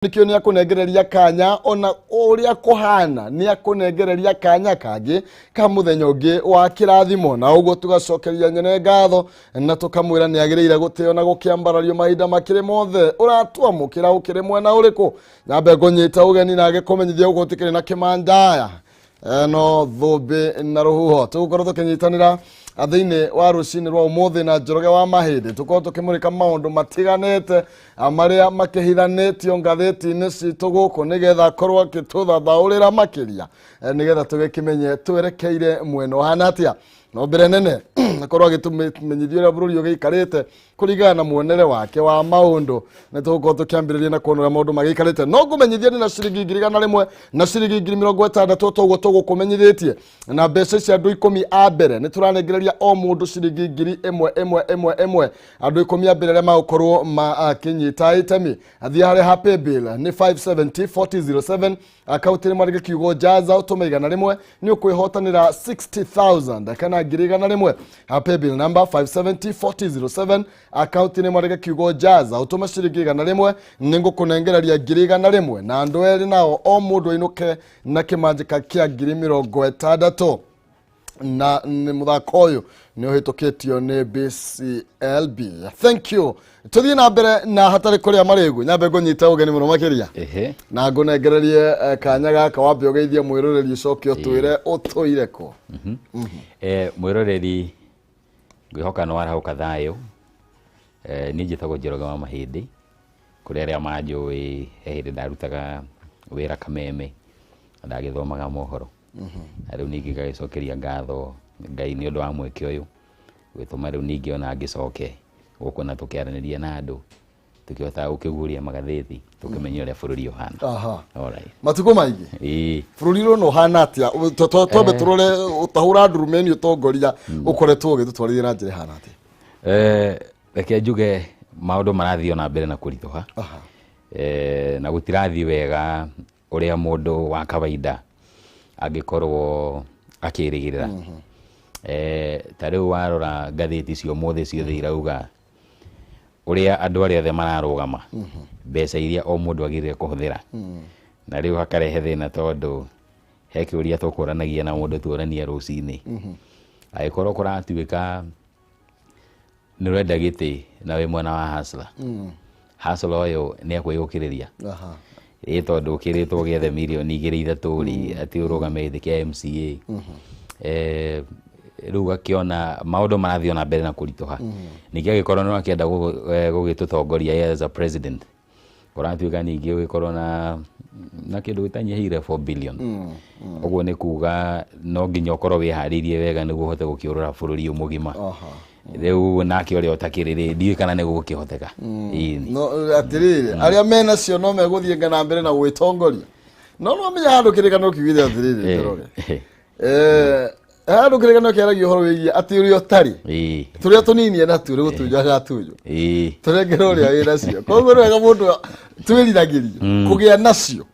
Nĩkĩo nĩ akũnengereria kanya ona ũrĩa kũhana, nĩ akũnengereria kanya kangĩ ka mũthenya ũngĩ wa kĩrathimo, na ũguo tũgacokeria nyene ngatho na tũkamwĩra nĩ agĩrĩire gũtĩo na gũkĩambarario mahinda makĩrĩ mothe. Ũratuamũkĩra ũkĩrĩ mwena ũrĩkũ? Nyambe ngũnyita ũgeni na ngĩkũmenyithia gũkũ tũkĩrĩ na kĩmandaya no thũmbĩ na rũhuho. Tũgũkorwo tũkĩnyitanĩra thĩinĩ wa rũcinĩ rwa ũmũthĩ na Njoroge wa Mahĩndĩ, tũkorwo tũkĩmũrĩka maũndũ matiganĩte marĩa makĩhithanĩtio ngathĩti-inĩ citũ gũkũ, nĩgetha akorwo akĩtũthathaũrĩra makĩria, nĩgetha tũgĩkĩmenye twerekeire mwena ũhana atĩa. No mbere nene akorwo agĩtũmenyithia ũrĩa bũrũri ũgĩikarĩte kũringana na muonere wake wa maũndũ, nĩ tũgũkorwo tũkĩambĩrĩria na kuona ũrĩa maũndũ magĩikarĩte. No ngũmenyithia nĩ na ciringi 100,000 na ciringi 60,000, toguo tũgũkũmenyithĩtie. Na mbeca ici, andũ 10 a mbere nĩ tũranengereria o mũndũ ciringi 1000 ĩmwe ĩmwe ĩmwe. Andũ 10 a mbere arĩa magũkorwo makĩnyita itemi, athiĩ harĩa ha paybill nĩ 570 4007, akaunti nĩ mwandĩke kiugo jaza, ũtũme 100, nĩ ũkwĩhotanĩra 60,000 kana 100,000. Paybill number 570 4007, akaunti nĩ mwandĩke kiugo jaza, ũtũme ciringi 100, nĩ ngũkũnengereria 100,000. Na andũ erĩ nao o mũndũ ainũke na kĩmanjĩka kĩa 60,000. Na nĩ mũthako ũyũ nĩ ũhĩtũkĩtio nĩ BCLB. Thank you. Tũthiĩ na mbere na hatarĩ kũrĩa marĩgu, nyambe ngũnyite ũgeni mũno makĩria na ngũnengererie kanya gaka wambe ũgeithie mwĩroreri, ũcoke ũtwĩre ũtũire kũ. Mwĩroreri, ngwĩhoka nĩ warahũka thayũ. Niĩ njĩtagwo Njoroge wa Mahĩndĩ. Kũrĩ arĩa manjũĩ, he hĩndĩ ndarutaga wĩra Kameme na ndagĩthomaga mohoro. Na rĩu ningĩ ngagĩcokeria ngatho Ngai nĩ ũndũ wa mweke ũyũ gwĩtũma rĩu ningĩ ona ngĩcoke gũkũ na tũkĩaranĩria na andũ, tũkĩhotaga gũkĩguũria magathĩti, tũkĩmenya ũrĩa bũrũri ũhana. Alright. Matukũ maingĩ. Bũrũri ũyũ ũhana atĩa? Twambe tũrore ũtahũra ndurumeni, ũtongoria ũkoretwo ũgĩtũtwarithia na njĩra ĩhana atĩa? Reke njuge maũndũ marathiĩ ona mbere na kũritũha. Na gũtirathiĩ wega ũrĩa mũndũ wa kawaida angĩkorwo akĩrĩgĩrĩra. Ta rĩu warora ngathĩti cio ũmũthĩ ciothe irauga ũrĩa andũ arĩa othe mararũgama, mbeca iria o mũndũ agĩrĩire kũhũthĩra. Na rĩu hakarehe thĩna, tondũ he kĩũria tũkũranagia na mũndũ tuonania rũcinĩ, angĩkorwo kũratuĩka nĩ ũrenda gĩtĩ na wĩ mwena wa hustler, hustler ũyũ nĩ ekwĩyũkĩrĩria? Ĩ tondũ ũkĩrĩtwo ũgĩethe mirioni 2 3 rĩ, atĩ ũrũgame gĩtĩ kĩa MCA. Rĩu ũgakĩona maũndũ marathiĩ ona mbere na kũritũha. Ningĩ angĩkorwo nĩ ũrakĩenda gũgĩtũtongoria as a president, kũratuĩka ningĩ ũgĩkorwo na kĩndũ gĩtanyihĩire 4 billion. Ũguo nĩ kuga no nginya ũkorwo wĩharĩirie wega nĩguo ũhote gũkĩũrũra bũrũri ũyũ mũgima. Rĩu nake ũrĩa ũtakĩrĩ rĩ, ndiũĩ kana nĩ gũgũkĩhoteka. Ĩĩ. No atĩrĩrĩ, arĩa mena cio no megũthiĩ na mbere na gwĩtongoria, no no menya handũ kĩrĩkanĩro kiugĩte atĩrĩrĩ, Njoroge, handũ kĩrĩkanĩro kĩaragia ũhoro wĩgiĩ atĩ ũrĩa ũtarĩ, tũrĩa tũnini enatuo nĩ gũtunywo agatunywo, tũrengere ũrĩa wĩ nacio. Koguo nĩ wega mũndũ twĩriragĩrie kũgĩa nacio,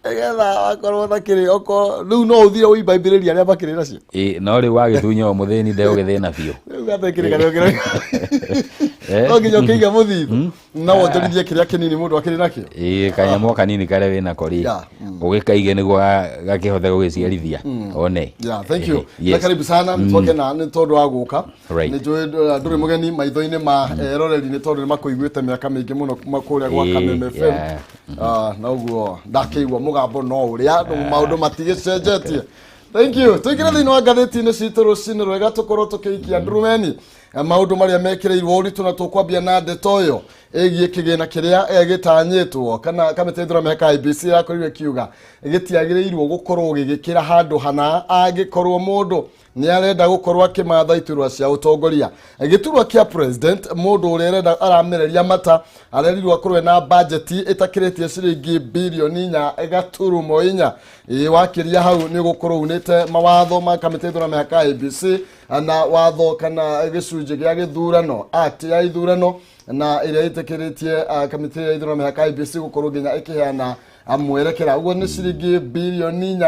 nĩgetha wakorwo na kĩrĩ okorwo rĩu no ũthire ũimbaimbĩrĩrie arĩa makĩrĩ nacio. Ĩĩ, no rĩu wagĩtunya o mũthĩni ndegũgĩthĩna biũ. Rĩu gate kĩrĩkanĩro kĩrĩa no nginya ũkĩige mũthithũ na wonjorithie kĩrĩa kĩnini mũndũ akĩrĩ nakĩo. Ĩĩ, kanyamũ kanini karĩa wĩnako rĩ, ũgĩkaige nĩguo gakĩhote gũgĩciarithia one. Yeah, thank you. Na karibu sana, nĩ twakena nĩ tondũ wa gũka. Nĩ njũĩ ndũrĩ mũgeni maitho-inĩ ma eroreri, nĩ tondũ nĩ makũiguĩte mĩaka mĩingĩ mũno kuma kũrĩa gwa Kameme FM. Ah, na ũguo ndakĩigua mũgambo no ũrĩa maũndũ matigĩcenjetie. Thank you. Tũingĩre thĩinĩ wa ngathĩti-inĩ citũ rũcinĩ rwega, tũkorwo tũkĩikia ndurumeni maũndũ marĩa mekĩrĩirwo ũritũ, na tũkwambia na ndeto ĩyo ĩgiĩ kĩgĩna kĩrĩa gĩtanyĩtwo kana kamĩtĩ ya ithurano mĩhaka IEBC ĩrakorirwo ĩkiuga gĩtiagĩrĩirwo gũkorwo gĩgĩkĩra handũ hana angĩkorwo mũndũ nĩ arenda gũkorwo akĩmatha iturwa cia ũtongoria. Gĩturwa kĩa president, mũndũ ũrĩa arenda aramereria mata arerirwo akorwo na bajeti ĩtakĩrĩtie ciringi 4.4 birioni. Ĩ wakĩria hau nĩ ũgũkorwo unĩte mawatho ma kamĩtĩ ya ithurano mĩhaka IEBC na watho kana gĩcunjĩ gĩa gĩthurano, act ya ithurano, na ĩrĩa ĩtĩkĩrĩtie kamĩtĩ ya ithurano mĩhaka IEBC gũkorwo nginya ĩkĩheana mwerekera. Ũguo nĩ ciringi 4.4 birioni.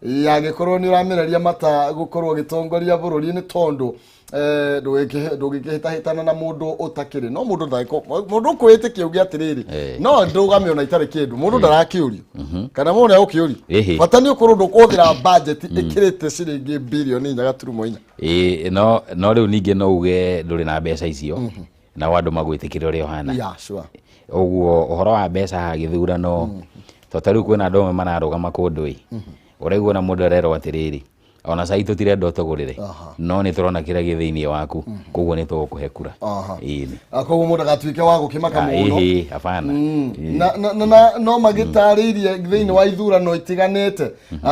Yangĩkorwo nĩ ũramereria mata gũkorwo ũgĩtongoria bũrũri, nĩ tondũ ndũngĩkĩhĩtahĩtana na mũndũ ũtakĩrĩ no mũndũ mũndũ ũkwĩtĩkia uge atĩrĩrĩ, no ndũgame ona itarĩ kĩndũ, mũndũ ndarakĩũrio kana mũndũ nĩagũkĩũrio. Bata nĩ ũkorwo ndũkũhũthĩra budget ĩkĩrĩte ciringi birioni 4.4. Ĩĩ, no rĩu ningĩ no uge ndũrĩ na mbeca icio, nao andũ magwĩtĩkĩre ũrĩa ũhana. Yeah, sure. Ũguo ũhoro wa mbeca haha gĩthurano, to ta rĩu kwĩna andũ amwe mararũgama kũndũ ĩ, ũraigua na mũndũ arerwo atĩrĩrĩ, ona cai tũtirenda ũtũgũrĩre, no nĩ tũrona kĩrĩa gĩ thĩinĩ waku, koguo nĩ tũgũkũhe kura. Ĩĩ. Koguo mũndũ agatuĩke wa gũkĩmaka mũno. Ĩhĩ, hapana. Ĩĩ. Na no magĩtarĩirie thĩinĩ wa ithurano itiganĩte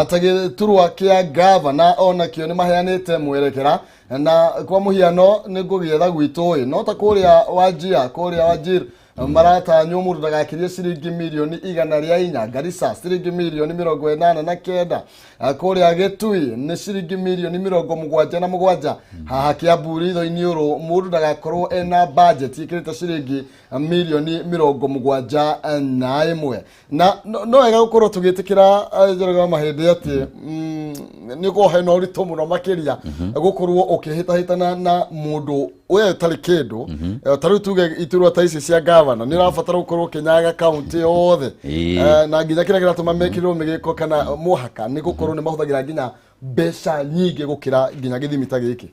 ta gĩturwa kĩa gavana onakĩo nĩ maheanĩte mwerekera, na kwa mũhiano nĩ ngũgĩetha gwitũ ĩ, no ta kũrĩa Wajir, kũrĩa Wajir maratanywo mũndũ ndagakĩrie ciringi mirioni 104, Garissa ciringi mirioni 89, kũrĩa Gĩtui nĩ ciringi mirioni 77, haha Kiambu ritho-inĩ ũrũ mũndũ ndagakorwo ena budget ĩkĩrĩte ciringi mirioni 71. Na no wega gũkorwo tũgĩtĩkĩra, Njoroge wa Mahĩndĩ, atĩ nĩ ũkorwo hena ũritũ mũno makĩria gũkorwo ũkĩhĩtahĩtana na mũndũ we ũtarĩ kĩndũ. Ta rĩu tuge iturwa ta ici cia gavana, nĩ ũrabatara gũkorwo ũkĩnyaga kaunti yothe. Na nginya kĩrĩa kĩratũma mekĩrĩrwo mĩgĩko kana mũhaka nĩ gũkorwo nĩ mahũthagĩra nginya mbeca nyingĩ gũkĩra nginya gĩthimi ta gĩkĩ.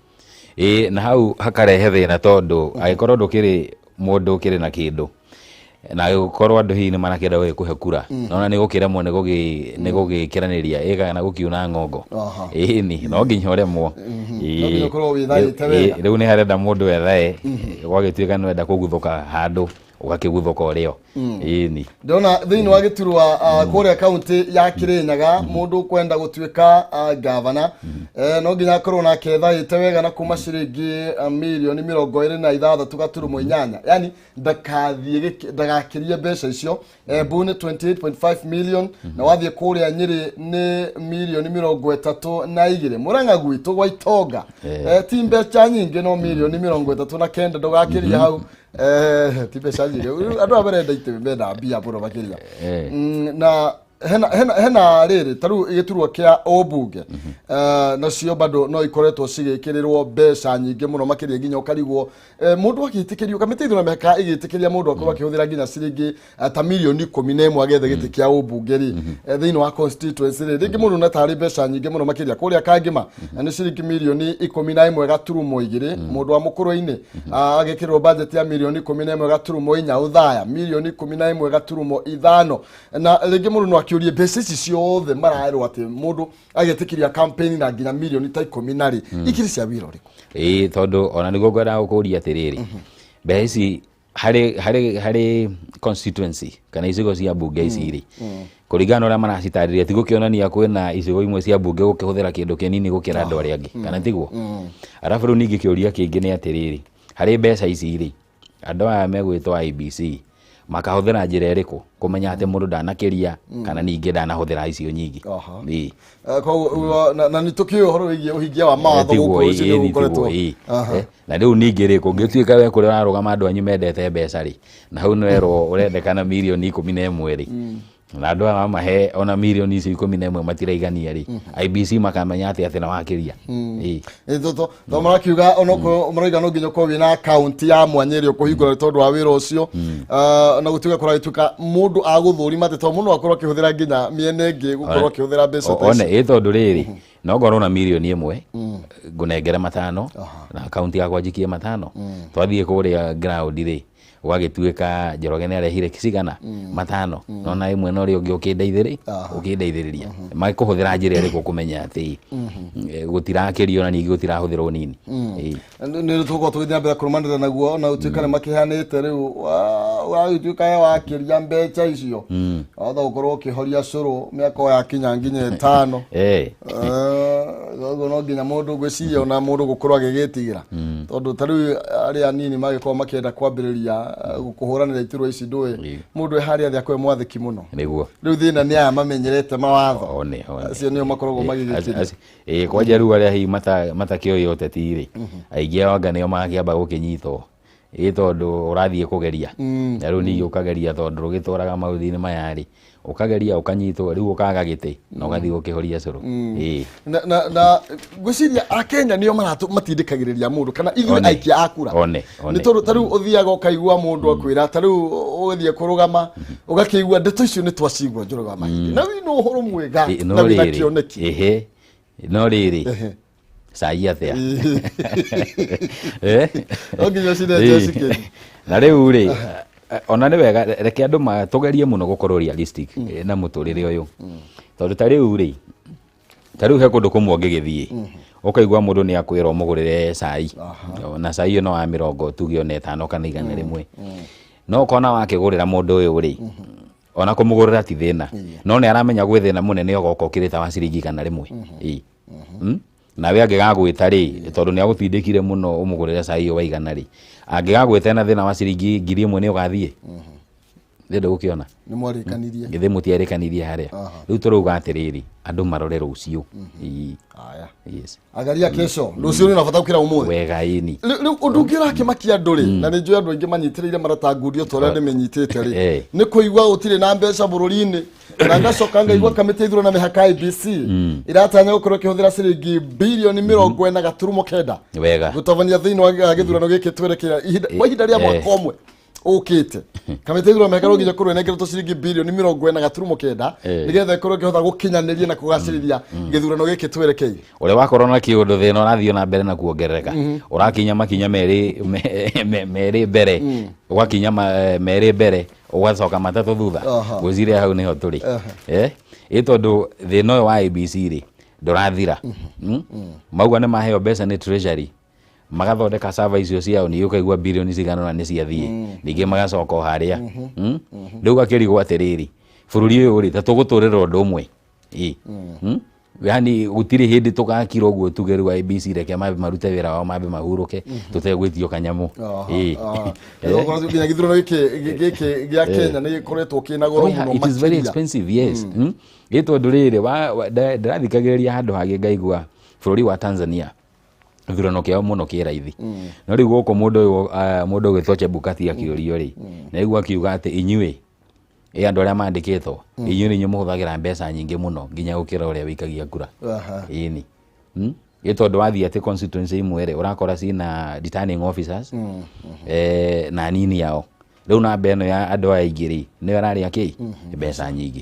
Ĩĩ, na hau hakarehe thĩna, tondũ angĩkorwo ndũkĩrĩ mũndũ ũkĩrĩ na kĩndũ, na gũkorwo andũ hihi nĩ marakĩenda gũgĩkũhe kura, nona nĩ gũkĩremwo nĩ gũgĩkĩranĩria ĩ kana gũkiuna ng'ongo. Ĩni no nginya ũremwo. No nginya ũkorwo wĩthaĩte wega. Rĩu nĩ harenda mũndũ ethae, gwagĩtuĩka nĩ wenda kũguthũka handũ, ũgakĩguthũka ũrĩo. Ĩni. Ndĩrona thĩinĩ wa gĩturwa kũrĩa kaunti ya Kirinyaga, mũndũ ũkwenda gũtuĩka gavana no nginya akorwo nake ethaĩte wega na kuma ciringi mirioni 26.8, yani ndakathiĩ ndagakĩrie mbeca icio. Embu nĩ 28.5 million, na wathiĩ kũrĩa Nyĩrĩ nĩ mirioni 32. Mũrang'a gwitũ gwa Itonga ti mbeca nyingĩ, no mirioni 39, ndũgakĩrie hau. Ti mbeca nyingĩ. Andũ aya marenda itĩ menda mbia mũno makĩria. Na hena rĩrĩ, ta rĩu gĩturwa kĩa ũmbunge, nacio bado no ikoretwo cigĩkĩrĩrwo mbeca nyingĩ mũno makĩria, nginya ũkarigwo mũndũ agĩtĩkĩrio, kamĩtĩ ithurano mĩhaka ĩgĩtĩkĩria mũndũ akorwo akĩhũthĩra nginya ciringi ta mirioni 11 agethe gĩtĩ kĩa ũmbunge rĩ, thĩinĩ wa constituency rĩ, rĩngĩ mũndũ na tarĩ mbeca nyingĩ mũno makĩria. Kũrĩa Kangĩma nĩ ciringi mirioni 11.2, mũndũ wa Mũkũrwe-inĩ agĩkĩrĩrwo budget ya mirioni 11.4, Ũthaya mirioni 11.5. Na rĩngĩ mũndũ no akĩũrie, mbeca ici ciothe marerwo atĩ mũndũ agetĩkĩria campaign na nginya mirioni ta 10 na rĩ, ikĩrĩ cia wĩra ũrĩkũ? Ĩĩ, tondũ ona nĩguo ngwendaga gũkũria atĩrĩrĩ, mbeca ici harĩ constituency kana icigo cia mbunge ici rĩ, kũringana na ũrĩa maracitarĩria, ti gũkĩonania kwĩna icigo imwe cia mbunge gũkĩhũthĩra kĩndũ kĩnini gũkĩra andũ arĩa angĩ, kana tiguo? Arabu rĩu ningĩ kĩũria kĩngĩ nĩ atĩrĩrĩ, harĩ mbeca ici rĩ, andũ aya megwĩtwo IEBC makahũthĩra njĩra ĩrĩkũ kũmenya atĩ mũndũ ndanakĩria kana ningĩ ndanahũthĩra icio nyingĩ? Ĩĩ. Koguo na nĩ tũkĩũĩ ũhoro wĩgiĩ ũhingia wa mawatho Tiguo, gũkũ ũcio ĩĩ, nĩ tiguo, ũkoretwo. ĩĩ. Na rĩu ningĩ rĩ, kũngĩtuĩka we kũrĩa ũrarũgama andũ anyu mendete mbeca rĩ, na hau nĩwerwo ũrendekana mirioni 11 rĩ, na andũ aya mamahe ona mirioni icio 11 matiraigania rĩ, IEBC makamenya atĩ nĩ wakĩria. Ĩĩ. To marakiuga onokorwo marauga no nginya ũkorwo wĩna akaunti ya mwanya ĩrĩa ũkũhingũra nĩ tondũ wa wĩra ũcio. Na gũtuĩka kũragĩtuĩka mũndũ agũthũrima atĩ to mũndũ akorwo akĩhũthĩra nginya mĩena ĩngĩ gũkorwo akĩhũthĩra mbeca ta One icio. ĩ, tondũ rĩrĩ, no ngorwo na mirioni 1, ngũnengere 5 na akaunti yakwa njikie 5, twathiĩ kũrĩa ground rĩ, ũgagĩtuĩka Njoroge nĩ arehire cigana 5, nona 1 na ũrĩa ũngĩ ũkĩndeithĩrĩria. Makũhũthĩra njĩra ĩrĩkũ kũmenya atĩ gũtirakĩrio na ningĩ gũtirahũthĩrwo nini? Ĩĩ. Nĩ tũgũkorwo tũgĩthiĩ na mbere kũrũmanĩrĩra naguo, na gũtuĩka nĩ makĩheanĩte rĩu wagĩtuĩka we wakĩria mbeca icio, wahota gũkorwo ũkĩhoria cũrũ mĩaka o yakinya nginya 5. Koguo no nginya mũndũ ngwĩciria ona mũndũ gũkorwo agĩgĩtigĩra, tondũ ta rĩu arĩa anini magĩkorwo makĩenda kwambĩrĩria kũhũranĩra iturwa ici, ndũĩ mũndũ e harĩa thĩ akorwo mwathĩki mũno. Rĩu thĩna nĩ aya mamenyerete mawatho. One, one. Acio nĩo makoragwo magĩgĩkĩria. Ĩĩ, kwanja rĩu arĩa hihi matakĩũĩ ũteti rĩ, aingĩ ao anga nĩo magakĩamba gũkĩnyitwo. Ĩ tondũ ũrathiĩ kũgeria na rĩu ningĩ ũkageria tondũ rũgĩtwaraga maũthĩ-inĩ maya rĩ, ũkageria ũkanyitwo, rĩu ũkaga gĩtĩ na ũgathiĩ gũkĩhoria cũrũ. Ĩ. Na ngwĩciria Akenya nĩo matindĩkagĩrĩria mũndũ kana ithuĩ One. aikia a kura. One, one. Nĩ tondũ ta rĩu ũthiaga ũkaigua mũndũ akwĩra, ta rĩu ũgĩthiĩ kũrũgama ũgakĩigua ndeto icio nĩ twacigua Njoroge wa Mahĩndĩ, na wĩna ũhoro mwega Ĩ, no na wĩna rĩrĩ, kĩoneki. Ĩhĩ, no rĩrĩ cai atĩa? Eh? No nginya ũcinenje Ĩ. cikĩri. Na rĩu rĩ, ona nĩ wega reke andũ tũgerie mũno gũkorwo realistic na mũtũrĩre ũyũ, tondũ ta rĩu rĩ, ta rĩu he kũndũ kũmwe ũngĩgĩthiĩ ũkaigua mũndũ nĩ akwĩra ũmũgũrĩre cai, na cai ĩyo no wa mĩrongo tuge ona 5 kana 100, no ũkona wakĩgũrĩra mũndũ ũyũ rĩ, ona kũmũgũrĩra ti thĩna, no nĩ aramenya gwĩ thĩna mũnene ũgoka ũkĩrĩte wa ciringi 100. Ĩ. Nawe angĩgagwĩta rĩ, tondũ nĩ agũtindĩkire mũno ũmũgũrĩre cai ũyũ wa 100 rĩ, angĩgagwĩta na thĩna wa ciringi 1000 nĩ ũgathiĩ? Nĩ ndũgũkĩona? Nĩ mwarĩkanirie. Githĩ mũtiarĩkanirie harĩa? Rĩu tũrauga atĩrĩrĩ, andũ marore rũciũ. Ĩ. Aya. Yes. Angalia kesho. Rũciũ nĩ na bata gũkĩra ũmũthĩ. Wega ĩni. Rĩu ũndũ ũngĩ ũrakĩmakia andũ rĩ, na nĩ njũĩ andũ aingĩ manyitĩrĩire marata ngundi ta ũrĩa ndĩmĩnyitĩte rĩ, nĩ kũigua gũtirĩ na mbeca bũrũri-inĩ, na ngacoka ngaigua kamĩtĩ ya ithurano na mĩhaka IEBC iratanya gũkorwo ĩkĩhũthĩra ciringi birioni 40.9 Wega. gũtabania thĩinĩ wa gĩthurano gĩkĩ twerekeire kwa ihinda rĩa mwaka ũmwe ũkĩte. Kamĩtĩ ya ithurano na mĩhaka no nginya ĩkorwo ĩnengeretwo ciringi birioni 40.9 nĩgetha ĩkorwo ĩkĩhota gũkinyanĩria na kũgacĩrithia gĩthurano gĩkĩ twerekeire. Ũrĩa wakorwo na kĩũndũ thĩna ũrathiĩ na mbere na kuongerereka, ũrakinya makinya merĩ mbere, ũgakinya merĩ mbere, ũgacoka matatũ thutha. Ngwĩciria hau nĩho tũrĩ. Ĩ tondũ thĩna ũyũ wa IEBC rĩ ndũrathira. Mauga nĩ maheo mbeca nĩ treasury, magathondeka server icio ciao, ningĩ ũkaigua birioni cigana ũna nĩ ciathiĩ, ningĩ magacoka o harĩa. Rĩu ũgakĩrigwo atĩrĩrĩ, bũrũri ũyũ rĩ, ta tũgũtũrĩra ũndũ ũmwe? Ĩ. Yaani gũtirĩ hĩndĩ tũgakira ũguo tuge rĩu IEBC reke mambe marute wĩra wao, mambe mahurũke tũtegwĩtio kanyamũ. Ĩ. Okorwo nginya gĩthurano gĩkĩ gĩa Kenya nĩ gĩkoretwo kĩna goro Oh, yeah, mũno it is very makĩria. expensive, yes. Ĩ tondũ rĩrĩ, ndĩrathikagĩrĩria handũ hangĩ ngaigua bũrũri wa Tanzania gĩthurano kĩao mũno kĩ raithi, no rĩu gũkũ mũndũ ũyũ, mũndũ ũgwĩtwo Chebukati akĩũrio rĩ, na rĩu akiuga atĩ inyuĩ ĩ andũ arĩa mandĩkĩtwo, inyuĩ nĩ inyuĩ mũhũthagĩra mbeca nyingĩ mũno nginya gũkĩra ũrĩa wĩikagia kura. Ĩni. Ĩ tondũ wathiĩ atĩ constituency imwe rĩ, ũrakora ciĩna returning officers na nini yao, rĩu namba ĩno ya andũ aya aingĩ rĩ, nĩyo ĩrarĩa kĩ mbeca nyingĩ.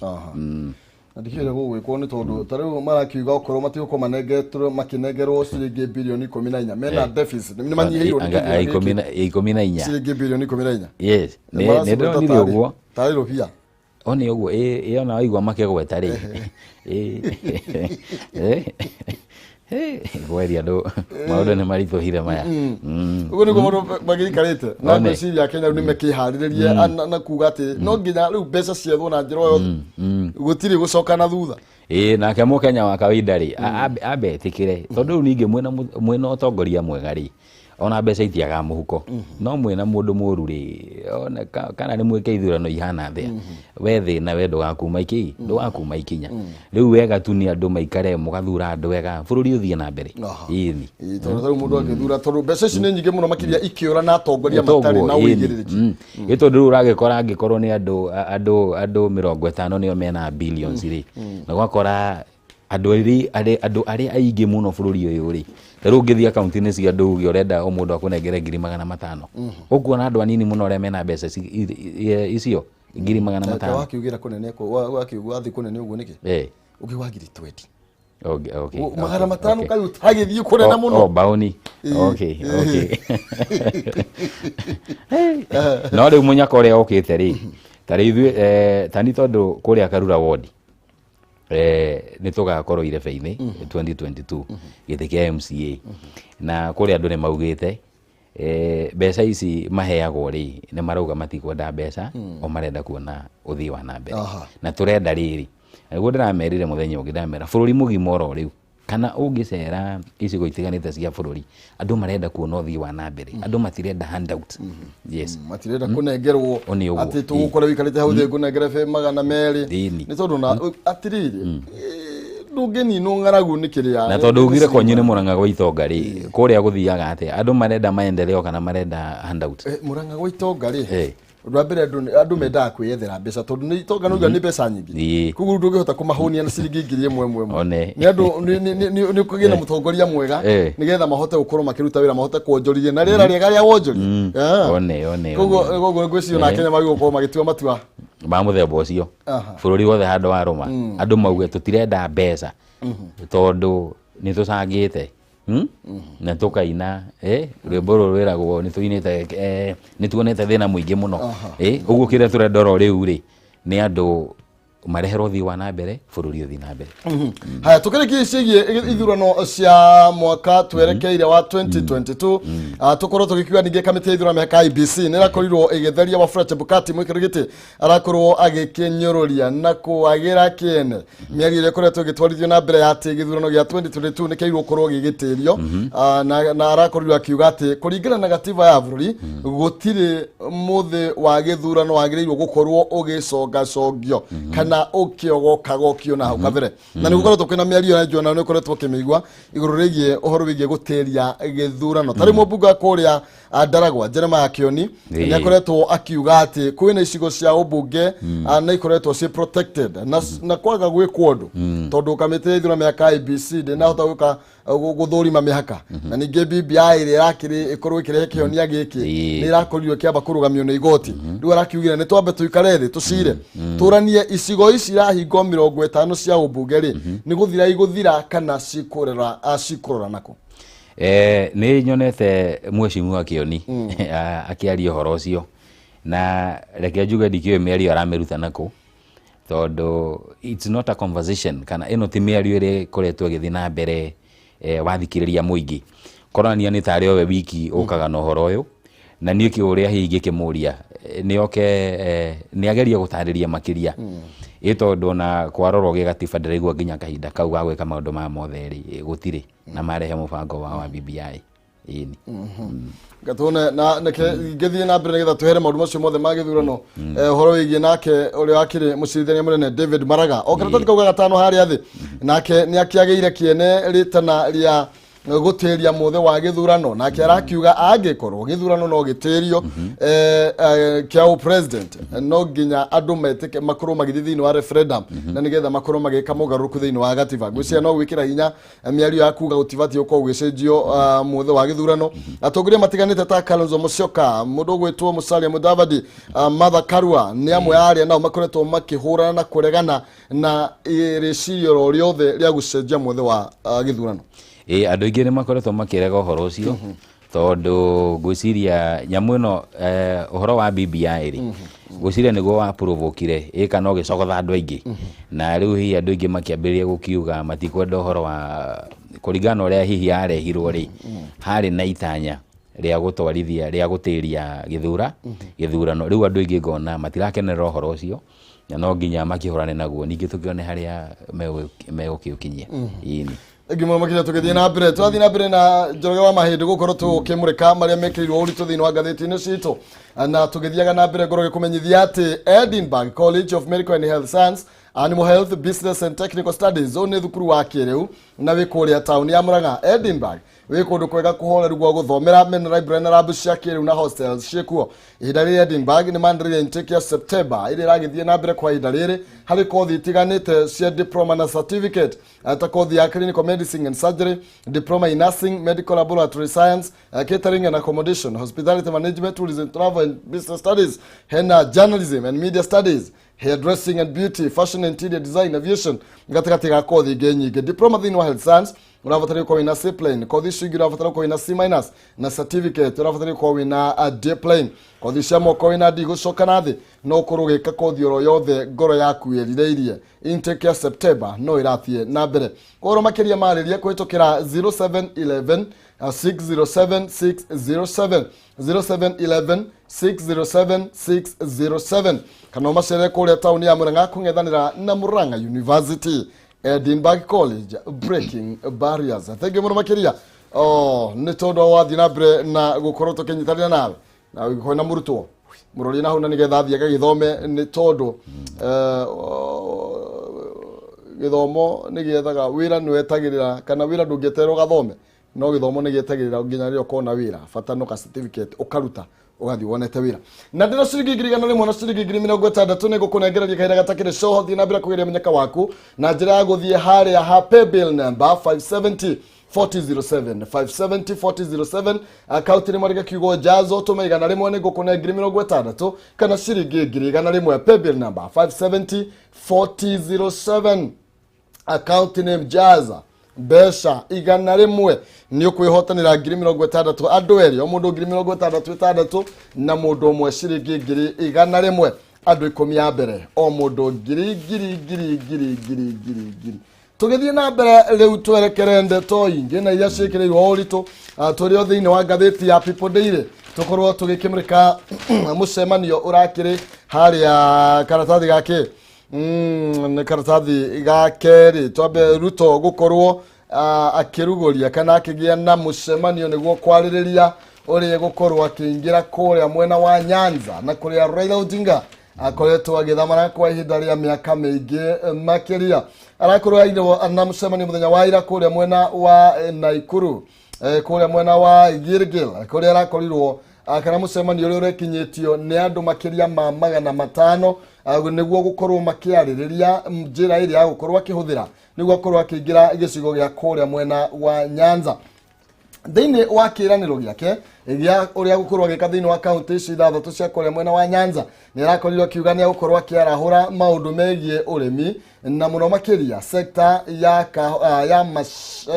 Na ndikĩũĩ ũrĩa gũgwĩkwo, nĩ tondũ ta rĩu marakiuga okorwo matigũkorwo manengetwo makĩnengerwo ciringi birioni 14, mena deficit, nĩ manyihĩirwo nĩ kĩgĩna gĩkĩ. 14. Ciringi birioni 14. Yes. Nĩ Nĩ maracigweta ndĩronire ũguo. Tarĩ rũhia. O nĩ ũguo, ĩ ona waigua makĩgweta rĩ. Ĩ, gweria andũ maũndũ nĩ maritũhire maya. Ũguo nĩguo maũndũ magĩikarĩte, na One. ngwĩciria Kenya rĩu nĩ mekĩharĩrĩrie na kuga atĩ no nginya rĩu mbeca ciethwo na njĩra o yothe, gũtirĩ gũcoka na thutha. Ĩ, nake mũkenya wa kawaida rĩ, ambe etĩkĩre, tondũ rĩu ningĩ mwĩna ũtongoria mwega rĩ, ona mbeca itiagaga mũhuko, no mwĩna mũndũ mũru rĩ, ona kana nĩ mwĩke ithurano ihana atĩa, we thĩna we ndũgakuma iki, ndũgakuma ikinya. Rĩu wega tu nĩ andũ maikare, mũgathura andũ ega, bũrũri ũthiĩ na mbere. Ĩni. Ĩ, tondũ ta rĩu mũndũ angĩthura, tondũ mbeca ici nĩ nyingĩ mũno makĩria ikĩũra na atongoria matarĩ na ũigĩrĩrĩki. Ĩ tondũ rĩu ũragĩkora angĩkorwo nĩ andũ 50 nĩo mena billions rĩ, na ũgakora andũ arĩa aingĩ mũno bũrũri ũyũ rĩ, ta rĩu ũngĩthiĩ akaunti-inĩ cia andũ uge ũrenda o mũndũ akũnengere ngiri magana matano, ũkuona andũ anini mũno arĩa mena mbeca icio ngiri magana Ta matano. wakiugĩra kũnene wakiuga wathiĩ kũnene ũguo nĩkĩ? Ũngĩgwa ngiri 20. Magana matano kaĩ ũtagĩthiĩ kũnene mũno? Oh, baoni. Okay. No rĩu mũnyaka ũrĩa ũkĩte rĩ, ta rĩu ithuĩ, ta ni tondũ kũrĩa Karura ward, nĩ tũgakorwo irebe-inĩ 2022 gĩtĩ kĩa MCA, na kũrĩa andũ nĩ maugĩte, mbeca ici maheagwo rĩ, nĩ marauga matikwenda mbeca, o marenda kuona ũthii wa na mbere. Na tũrenda rĩrĩ, nĩguo ndĩramerire mũthenya ũngĩ, ndĩramera bũrũri mũgima oro rĩu, kana ũngĩcera icigo itiganĩte cia bũrũri, andũ marenda kuona ũthii wa na mbere, andũ matirenda handout. Yes. Matirenda kũnengerwo O nĩ ũguo. atĩ tũgũkora wĩikarĩte hau thĩ ngũnengere be magana merĩ. Ĩni. Nĩ tondũ na atĩrĩrĩ, Ndũngĩninwo ng'aragu nĩ kĩrĩa. Na tondũ ugire kwanyu nĩ Mũrang'a gwa itonga rĩ, kũrĩa gũthiaga atĩa? Andũ marenda maendeleo kana marenda handout? Mũrang'a gwa itonga rĩ, ũndũ wa mbere, andũ mendaga kwĩyethera mbeca, tondũ nĩ itonga nĩ nĩ mbeca nyingĩ. Koguo ndũngĩhota kũmahũnia na ciringi 1000 ĩmwe ĩmwe. One. Nĩ andũ nĩ kũgĩe na mũtongoria mwega, nĩgetha mahote gũkorwo makĩruta wĩra, mahote kuonjorithia na rĩera rĩega rĩa wonjoria. One, one. Koguo One. Koguo ngwĩciria ona Kenya magĩrĩirwo gũkorwo magĩtua matua ma mũthemba ũcio. Bũrũri wothe handũ wa rũma, andũ mauge tũtirenda mbeca tondũ nĩ tũcangĩte, Na tũkaina rwĩmbo rũrũ rwĩragwo nĩ tũinĩte, nĩ tuonete thĩna mũingĩ mũno. Ũguo kĩrĩa tũrenda oro rĩu rĩ, nĩ andũ mareherwo ũthii wa na mbere, bũrũri ũthiĩ na mbere. Haya, tukĩrĩkia ciĩgiĩ ithurano cia mwaka twerekeire wa 2022, tũkorwo tũgĩkiuga ningĩ kamĩtĩ ya ithurano mĩhaka IEBC nĩ ĩrakorirwo ĩgĩtheria Wafula Chebukati, mwĩkĩri gĩtĩ arakorwo agĩkĩnyũrũria na kwagĩra kĩene mĩario ĩrĩa ĩkoretwo ĩgĩtwarithio na mbere ya atĩ gĩthurano gĩa 2022 nĩ kĩagĩrĩirwo gũkorwo gĩgĩtĩrio. Na arakorirwo akiuga atĩ kũringana na gatiba ya bũrũri, gũtirĩ mũthĩ wa gĩthurano wagĩrĩirwo gũkorwo ũgĩcongacongio kana ũkĩogokagokio na hau kabere. Na nĩ gũkoretwo kwĩna mĩario ya Jona, nĩ ũkoretwo ũkĩmĩigua igũrũ rĩgiĩ ũhoro wĩgiĩ gũtĩria gĩthurano. Tarĩ mũmbunge wa kũrĩa Ndaragwa, Jeremiah Kioni, nĩ akoretwo akiuga atĩ kwĩna icigo cia ũmbunge na ikoretwo ciĩ protected na kwaga gwĩkwo ũndũ, tondũ kamĩtĩ ya ithurano mĩhaka IEBC ndĩnahota gwĩka gũthũrima mĩhaka, na ningĩ BBI ĩrĩa ĩrakĩrĩ ĩkorwo ĩkĩrehe kĩhonia gĩkĩ nĩ ĩrakorirwo ĩkĩamba kũrũgamio nĩ igoti. Rĩu arakiugire nĩ twambe tũikare thĩ, tũcire, tũranie icigo ici irahingwo 50 cia ũmbunge rĩ, nĩ gũthira igũthira kana cikũrera, cikũrora nako. Nĩ nyonete mheshimiwa Kioni akĩaria ũhoro ũcio, na reke njuge ndikĩũĩ mĩario aramĩruta nakũ, tondũ it's not a conversation, kana ĩno ti mĩario ĩrĩa ĩkoretwo ĩgĩthiĩ na mbere. Wathikĩrĩria mũingĩ koranania nĩ tarĩ owe wiki ũkaga na ũhoro ũyũ, na niĩ kĩũrĩa hihi ingĩkĩmũria, nĩ oke, nĩ agerie gũtarĩria makĩria, ĩ tondũ ona kwarorwo gĩgatiba ndĩraigua nginya kahinda kau ga gwĩka maũndũ maya mothe rĩ, gũtirĩ na marehe mũbango wao wa BBI, ĩni. Gatuone na neke ngĩthiĩ na mbere nĩgetha twehere maũndũ macio mothe ma gĩthurano. Ũhoro wĩgiĩ nake ũrĩa wakĩrĩ mũcirithania mũnene David Maraga, o karatathi kau ga gatano harĩa thĩ, nake nĩ akĩagĩire kĩene rĩtana rĩa gũtĩria mũthĩ wa gĩthurano. Nake arakiuga angĩkorwo gĩthurano no gĩtĩrio kĩa president, no nginya andũ metĩke makorwo magĩthiĩ thĩinĩ wa referendum na nĩgetha makorwo magĩka mogarũrũku thĩinĩ wa gatiba. Ngwĩciria no gwĩkĩra hinya mĩario ya kuga gũtibatiĩ gũkorwo gũgĩcenjio mũthĩ wa gĩthurano. Atongoria matiganĩte ta Kalonzo Musyoka, mũndũ ũgwĩtwo Musalia Mudavadi, Martha Karua nĩ amwe a arĩa nao makoretwo makĩhũrana na kũregana na rĩciria oro rĩothe rĩa gũcenjia mũthĩ wa gĩthurano. Ĩ, andũ aingĩ nĩ makoretwo makĩrega ũhoro ũcio, tondũ ngwĩciria nyamũ ĩno, ũhoro wa BBI rĩ, ngwĩciria nĩguo wa provokire ĩ kana ũgĩcogotha andũ aingĩ, na rĩu hihi andũ aingĩ makĩambĩrĩria gũkiuga matikwenda ũhoro wa kũringana na ũrĩa hihi yarehirwo rĩ, harĩ na itanya rĩa gũtwarithia rĩa gũtĩria gĩthurano. Rĩu andũ aingĩ ngona matirakenerera ũhoro ũcio, na no nginya makĩhũrane naguo, ningĩ tũkĩone harĩa megũkĩũkinyia, ĩni. Thengiũ mũno makĩria. Tũgĩthiĩ na mbere, tũrathiĩ na mbere na Njoroge wa Mahĩndĩ gũkorwo tũkĩmũrĩka marĩa mekĩrirwo ũritũ thĩinĩ wa ngathĩti-inĩ citũ, na tũgĩthiaga na mbere ngorwo gĩkũmenyithia atĩ Edinburgh College of Medical and Health Science, Animal Health, Business and Technical Studies, ũyũ nĩ thukuru wa kĩrĩu na wĩ kũrĩa taũni ya Murang'a. Edinburgh wĩ kũndũ kwega kũhoreru gwa gũthomera, mena library na lab cia kĩrĩu na hostels ciĩkuo. Ihinda rĩrĩ Edinburgh nĩ manĩrĩire intake ya September ĩrĩa ĩragĩthiĩ na mbere kwa ihinda rĩrĩ harĩ kothi itiganĩte cia diploma na certificate, ta kothi ya clinical medicine and surgery, diploma in nursing, medical laboratory science, catering and accommodation, hospitality management, tourism, travel and business studies, hena journalism and media studies, hairdressing and beauty, fashion and interior design, aviation, gatagatĩ ga kothi ingĩ nyingĩ. Diploma thĩinĩ wa health science ũrabatara gũkorwo wĩna C plain. Kothi icio ingĩ ũrabatara gũkorwo wĩna C minus, na certificate ũrabatara gũkorwo wĩna D plain. Kothi cia moko wĩna D gũcoka na thĩ, no ũkorwo ũgĩka kothi oro yothe ngoro yaku ĩrirĩirie. Intake ya September no ĩrathiĩ na mbere. Kũhoro makĩria marĩrie kũhĩtũkĩra 0711 607 607, 0711 607 607, kana ũmacerere kũrĩa taũni ya Murang'a kũng'ethanĩra na Murang'a University. Edinburgh College, breaking barriers. Thank you mũno makĩria, oh, nĩ tondũ wathiĩ na mbere na gũkorwo tũkĩnyitanĩra nawe, na ũngĩkorwo na mũrutwo mũrorie na hau na nĩgetha athiĩ agagĩthome, nĩ tondũ Gĩthomo nĩ gĩethaga wĩra, nĩ wetagĩrĩra kana wĩra ndũngĩeterera ũgathome, no gĩthomo nĩ gĩetagĩrĩra nginya rĩrĩa ũkona wĩra. Bata no ka certificate ũkaruta ũgathiĩ wonete wĩra. Na ndĩna ciringi 100,000 na ciringi 60,000 nĩ ngũkũnengereria kahinda gatakĩrĩ coho. Thiĩ na mbere kũgeria mũnyaka waku na njĩra ya gũthiĩ harĩa ha paybill number 570 4007, 570 4007, akaunti nĩ mwandĩke kiugo jazo, tũme 100, nĩ ngũkũne 60,000 kana ciringi 100,000. Paybill number 570 4007, account name Jaza, mbeca 100, nĩ ũkwĩhotanĩra 60,000. Andũ erĩ, o mũndũ 60,000 6 na mũndũ ũmwe ciringi 100,000. Andũ 10 a mbere, o mũndũ ngiri ngiri ngiri ngiri ngiri ngiri ngiri. Tũgĩthiĩ na mbere rĩu twerekere ndeto ingĩ na iria ciĩkĩrĩirwo ũritũ, tũrĩ o thĩinĩ wa ngathĩti ya People Daily, tũkorwo tũgĩkĩmũrĩka mũcemanio ũrakĩrĩ harĩa karatathi gake, nĩ karatathi ga kerĩ. Twambe Ruto gũkorwo akĩrugũria kana akĩgĩa na mũcemanio nĩguo kwarĩrĩria ũrĩa gũkorwo akĩingĩra kũrĩa mwena wa Nyanza na kũrĩa Raila Odinga akoretwo agĩthamara kwa ihinda rĩa mĩaka mĩingĩ makĩria. Arakorwo airwo na mũcemanio mũthenya wa ira kũrĩa mwena wa Naikuru, kũrĩa mwena wa Gilgil, kũrĩa arakorirwo kana mũcemanio ũrĩa ũrekinyĩtio nĩ andũ makĩria ma 500 nĩguo gũkorwo makĩarĩrĩria njĩra ĩrĩa ya gũkorwo akĩhũthĩra nĩguo akorwo akĩingĩra gĩcigo gĩa kũrĩa mwena wa Nyanza thĩinĩ wa kĩĩranĩro gĩake gĩa ũrĩa gũkorwo agĩka thĩinĩ wa kaunti ici ithathatũ cia kũrĩa mwena wa Nyanza. Nĩ arakorirwo akiuga nĩ egũkorwo akĩarahũra maũndũ megiĩ ũrĩmi na mũno makĩria sekta ya, ka, ya, mash,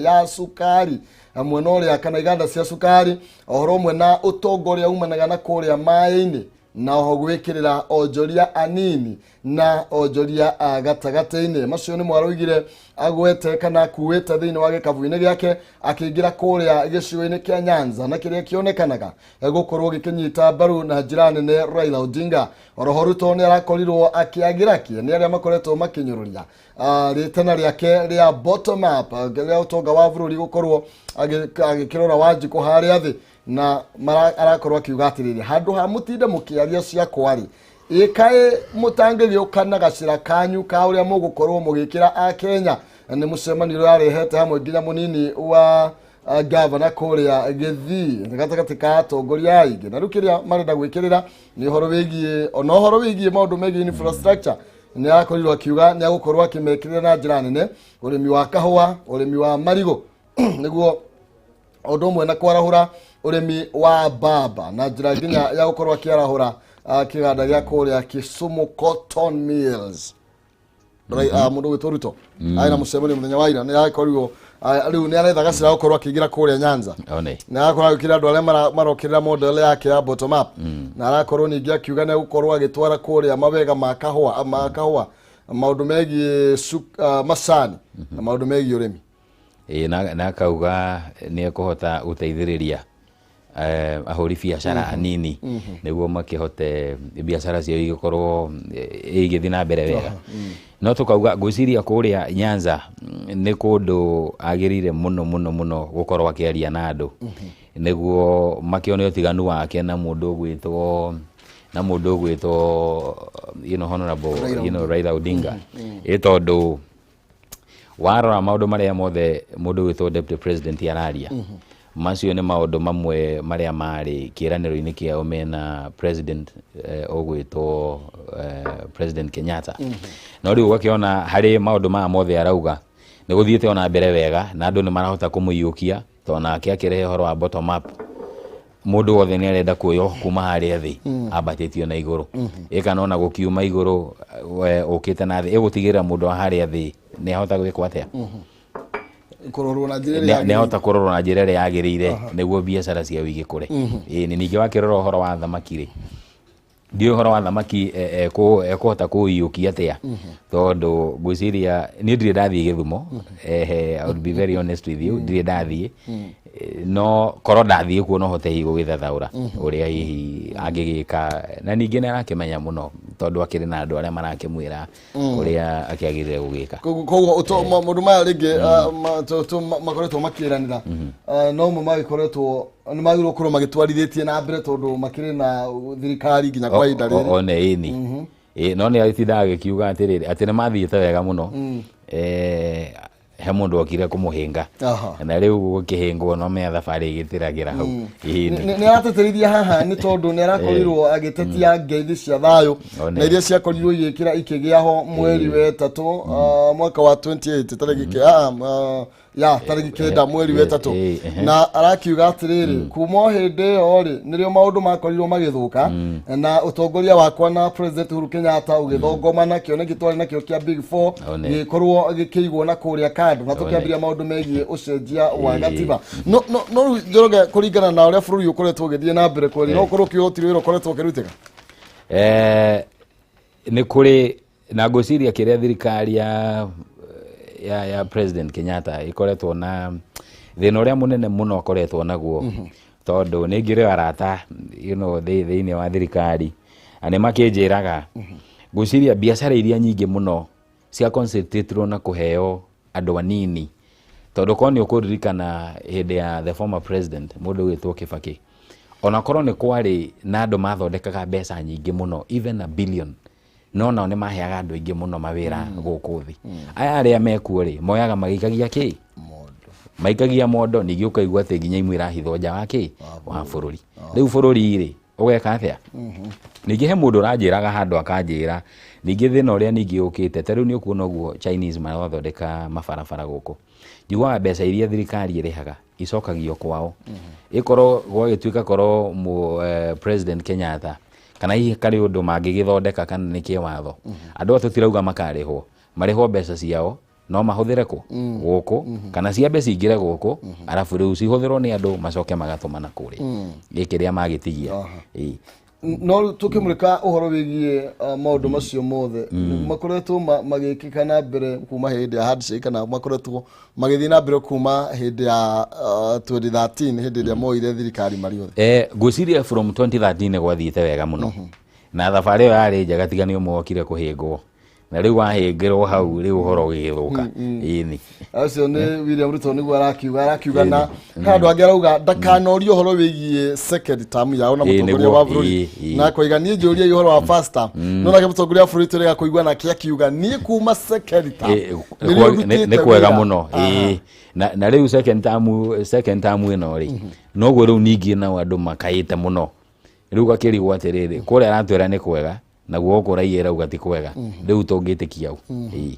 ya cukari, mwena ũrĩa kana iganda cia cukari, ũhoro ũmwe na ũtonga ũrĩa umanaga na kũrĩa maĩ-inĩ, na oho gwĩkĩrĩra onjoria anini na onjoria a gatagatĩ-inĩ. Macio nĩ mwaroigire agwete kana akuĩte thĩinĩ wa gĩkabu-inĩ gĩake akĩingĩra kũrĩa gĩcigo-inĩ kĩa Nyanza na kĩrĩa kĩonekanaga gũkorwo gĩkĩnyita mbaru na njĩra nene Raila Odinga. Oroho Ruto nĩ arakorirwo akĩagĩra kĩene arĩa makoretwo makĩnyũrũria rĩtana rĩake rĩa bottom up rĩa ũtonga wa bũrũri gũkorwo agĩkĩrora Wanjikũ harĩa thĩ, na arakorwo akiuga atĩrĩrĩ, handũ ha mũtinde mũkĩaria ciakwa rĩ, ĩkaĩ mũtangĩgĩũka na gacĩra kanyu ka ũrĩa mũgũkorwo mũgĩkĩra akenya. Nĩ mũcemanio ũrĩa arehete hamwe nginya mũnini wa gavana kũrĩa Gĩthii gatagatĩ ka atongoria aingĩ, na rĩu kĩrĩa marenda gwĩkĩrĩra nĩ ũhoro wĩgiĩ ona ũhoro wĩgiĩ maũndũ megiĩ infrastructure. Nĩ arakorirwo akiuga nĩ agũkorwo akĩmekĩrĩra na njĩra nene ũrĩmi wa kahũa, ũrĩmi wa marigũ, nĩguo ũndũ ũmwe na kwarahũra ũrĩmi wa mbamba na njĩra nginya ya gũkorwo akĩarahũra kĩganda gĩa kũrĩa Kisumu Cotton Mills. Mũndũ gwĩtwo Ruto arĩ na mũcemanio mũthenya wa ira, nĩ arakorirwo rĩu nĩ aretha gacĩra gũkorwo akĩingĩra kũrĩa Nyanza One. na arakorwo agĩkĩra andũ arĩa marokĩrĩra model yake ya bottom up, na arakorwo ningĩ akiuga nĩ egũkorwo agĩtwara kũrĩa mawega ma kahũa, maũndũ megiĩ macani na maũndũ megiĩ ũrĩmi. Ĩĩ, na akauga nĩ ekũhota gũteithĩrĩria ahũri biacara anini nĩguo makĩhote biacara ciao igĩkorwo igĩthiĩ na mbere wega. No tũkauga ngwĩciria kũrĩa Nyanza nĩ kũndũ agĩrĩire mũno mũno mũno gũkorwo akĩaria na andũ nĩguo makĩone ũtiganu wake na mũndũ ũgwĩtwo honorable Raila Odinga. Ĩ tondũ warora maũndũ marĩa mothe mũndũ wĩtwo deputy president araria, macio nĩ maũndũ mamwe marĩa marĩ kĩĩranĩro-inĩ kĩao mena president ũgwĩtwo President Kenyatta. No rĩu ũgakĩona harĩ maũndũ maya mothe arauga nĩ gũthiĩte ona mbere wega na andũ nĩ marahota kũmũiyũkia, tondũ nake akĩrehe ũhoro wa bottom up, mũndũ wothe nĩ arenda kuoywo kuma harĩa thĩ ambatĩtio na igũrũ. Ĩ kana ona gũkiuma igũrũ we ũkĩte na thĩ, ĩgũtigĩrĩra mũndũ wa harĩa thĩ nĩ ahota gwĩkwo atĩa? Kũrorwo na njĩra ĩrĩa nĩ ahota kũrorwo na njĩra ĩrĩa yagĩrĩire nĩguo biacara ciao igĩkũre. Ĩĩ nĩ ningĩ wakĩrora ũhoro wa thamaki rĩ, ndiũĩ ũhoro wa thamaki ekũhota kũũiyũkia atĩa, tondũ ngwĩciria niĩ ndirĩ ndathiĩ Gĩthumo. I would be very honest with you, ndirĩ ndathiĩ. No korwo ndathiĩ kuo no hote hihi gũgĩthathaũra ũrĩa hihi angĩgĩka, na ningĩ nĩ arakĩmenya mũno tondũ akĩrĩ na andũ arĩa marakĩmwĩra ũrĩa akĩagĩrĩire gũgĩka. Koguo maũndũ maya rĩngĩ makoretwo makĩranĩra, no mo magĩkoretwo nĩ magĩrĩirwo gũkorwo magĩtwarithĩtie na mbere tondũ makĩrĩ na thirikari nginya kwa ihinda rĩrĩ. One ĩni. No nĩ atindaga agĩkiuga atĩrĩrĩ atĩ nĩ mathiĩte wega mũno. He mũndũ okire kũmũhĩnga. Na rĩu gũkĩhĩngwo no mea thabarĩ ĩgĩtĩragĩra hau. Nĩ aratĩtĩrithia haha nĩ tondũ nĩ arakorirwo agĩtetia ngeithi cia thayũ na iria ciakorirwo igĩkĩra ikĩgĩa ho mweri wetatũ mwaka wa 28 tarĩki ya tarĩki 9 mweri wetatũ, na arakiuga atĩrĩrĩ kuma o hĩndĩ ĩyo rĩ nĩrĩo maũndũ makorirwo magĩthũka na ũtongoria wakwa na President Uhuru Kenyatta ũgĩthongomana, kĩoneki twarĩ nakĩo kĩa Big Four gĩkorwo gĩkĩigwo na kũrĩa kando na tũkĩambĩrĩria maũndũ megiĩ ũcenjia wa gatiba. No no no rĩu Njoroge, kũringana na ũrĩa bũrũri ũkoretwo ũgĩthiĩ na mbere, kweri no ũkorwo ũkiuga gũtirĩ wĩra ũkoretwo ũkĩrutĩka. Nĩ kũrĩ na ngwĩciria kĩrĩa thirikari ya President Kenyatta ĩkoretwo na thĩna ũrĩa mũnene mũno akoretwo naguo, tondũ nĩ ngĩrĩ arata thĩinĩ wa thirikari na nĩ makĩnjĩraga, ngwĩciria biacara iria nyingĩ mũno cia concentratirwo na kũheo andũ anini, tondũ korwo nĩ ũkũririkana hĩndĩ ya the former president, mũndũ ũgwĩtwo Kibaki, onakorwo nĩ kwarĩ na andũ mathondekaga mbeca nyingĩ mũno, even a billion, no nao nĩ maheaga andũ aingĩ mũno mawĩra gũkũ thĩ. Aya arĩa mekuo rĩ, moyaga magĩikagia kĩ maikagia mondo, ningĩ ũkaigua atĩ nginya imwe irahithwo nja wa kĩ wa bũrũri. Rĩu bũrũri rĩ ũgeka atĩa? Ningĩ he mũndũ ũranjĩraga handũ akanjĩra ningĩ thĩna ũrĩa ningĩ ũkĩte ta rĩu nĩ ũkuona ũguo Chinese marathondeka mabarabara gũkũ, njiguaga mbeca iria thirikari ĩrĩhaga icokagio kwao, ĩkorwo gwagĩtuĩka korwo President Kenyatta kana hihi karĩ ũndũ mangĩgĩthondeka kana nĩ kĩwatho, andũ aya tũtirauga makarĩhwo, marĩhwo mbeca ciao no mahũthĩre kũ gũkũ kana ciambe cingĩre gũkũ, arabu rĩu cihũthĩrwo nĩ andũ macoke magatũmana kũrĩa gĩkĩ rĩa magĩtigia. No rĩu tũkĩmũrĩka ũhoro wĩgiĩ maũndũ macio mothe makoretwo magĩkĩka na mbere kuma hĩndĩ ya handshake, kana makoretwo magĩthiĩ na mbere kuma hĩndĩ ya 2013, hĩndĩ ĩrĩa moire thirikari marĩ othe. Ngwĩciria from 2013 gwathiĩte wega mũno na thabarĩ ĩyo yarĩ njega, tiga nĩ ũmwe wokire kũhĩngwo na rĩu wahĩngĩrwo hau rĩu ũhoro ũgĩgĩthũka. Ĩni. Acio nĩ William Ruto nĩguo arakiuga na he andũ angĩ arauga ndakanorie ũhoro wĩgiĩ second term yao na mũtongoria wa bũrũri, na akoiga niĩ njũriai ũhoro wa first term, no nake mũtongoria wa bũrũri tũrega kũigua nake akiuga niĩ kuma second term nĩrĩo ndutĩte nĩ kwega wĩra. Mũno. Na rĩu second term ĩno rĩ, noguo rĩu ningĩ nao andũ makaĩte mũno, rĩu gakĩrigwo atĩrĩrĩ, kũrĩa aratwĩra nĩ kwega naguo gũkũ raia ĩrauga ti kwega, rĩu tũngĩtĩkia ũ?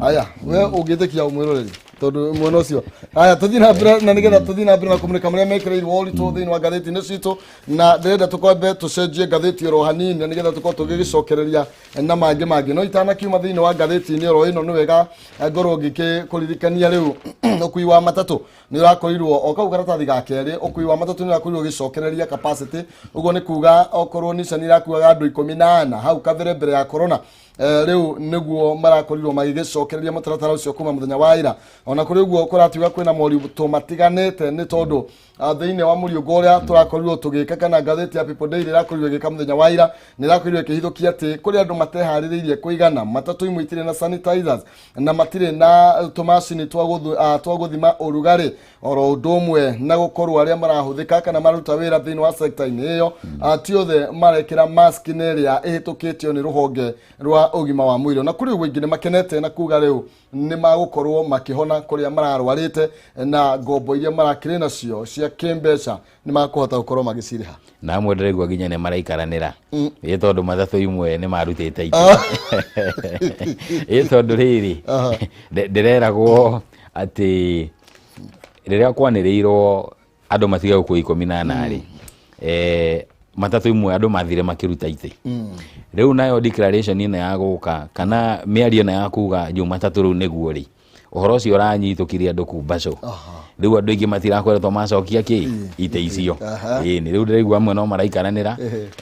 Aya, we ũngĩtĩkia ũmwĩroreri tondũ mwena ũcio. Aya, tũthiĩ na mbere na nĩgetha tũthiĩ na mbere na kũmũrĩka marĩa mekĩrĩirwo ũritũ thĩinĩ wa ngathĩti-inĩ citũ, na ndĩrenda tũkwambe tũcenjie ngathĩti oro hanini na nĩgetha tũkorwo tũgĩgĩcokereria na mangĩ mangĩ. No itanakiuma thĩinĩ wa ngathĩti-inĩ oro ĩno, nĩ wega ngorwo ngĩkũririkania rĩu ũkui wa matatũ nĩ ũrakorirwo o kau karatathi ga kerĩ. Ũkui wa matatũ nĩ ũrakorirwo ũgĩcokereria capacity, ũguo nĩ kuga okorwo Nissan irakuaga andũ 14 hau kabere mbere ya corona, rĩu nĩguo marakorirwo magĩgĩcokereria mũtaratara ũcio kuma mũthenya wa ira. Ona kũrĩ ũguo, kũratiuga kwĩna moritũ matiganĩte nĩ tondũ thĩinĩ wa mũriũngo ũrĩa tũrakorirwo tũgĩka, kana ngathĩti ya People Daily ĩrakorirwo ĩgĩka mũthenya wa ira, nĩ ĩrakorirwo ĩkĩhithũkia atĩ kũrĩ andũ mateharĩrĩirie kũigana, matatũ imwe itirĩ na sanitizers na matirĩ na tũmacini twa gũthima ũrugarĩ, oro ũndũ ũmwe na gũkorwo arĩa marahũthĩka kana maruta wĩra thĩinĩ wa sector-inĩ ĩyo ti othe marekĩra mask nĩ ĩrĩa ĩhĩtũkĩtio nĩ rũhonge rwa ũgima wa mwĩrĩ. Na kũrĩ ũguo aingĩ nĩ makenete na kuga rĩu nĩ magũkorwo makĩhona kũrĩa mararwarĩte, na ngombo iria marakĩrĩ nacio cia kĩmbeca nĩ makũhota gũkorwo magĩcirĩha. Na amwe ndĩraigua nginya nĩ maraikaranĩra, ĩ tondũ matatũ imwe nĩ marutĩte itĩ, ĩ tondũ rĩrĩ ndĩreragwo atĩ rĩrĩa kwanĩrĩirwo andũ matige gũkua 14 rĩ, matatũ imwe andũ mathire makĩruta itĩ. Rĩu nayo declaration ĩno ya gũka kana mĩario ĩno ya kuga Jumatatũ rĩu nĩguo rĩ ũhoro ũcio ũranyitũkirie andũ kumbaco, rĩu andũ aingĩ matirakoretwo macokia kĩ itĩ icio. Ĩni, rĩu ndĩraigua amwe no maraikaranĩra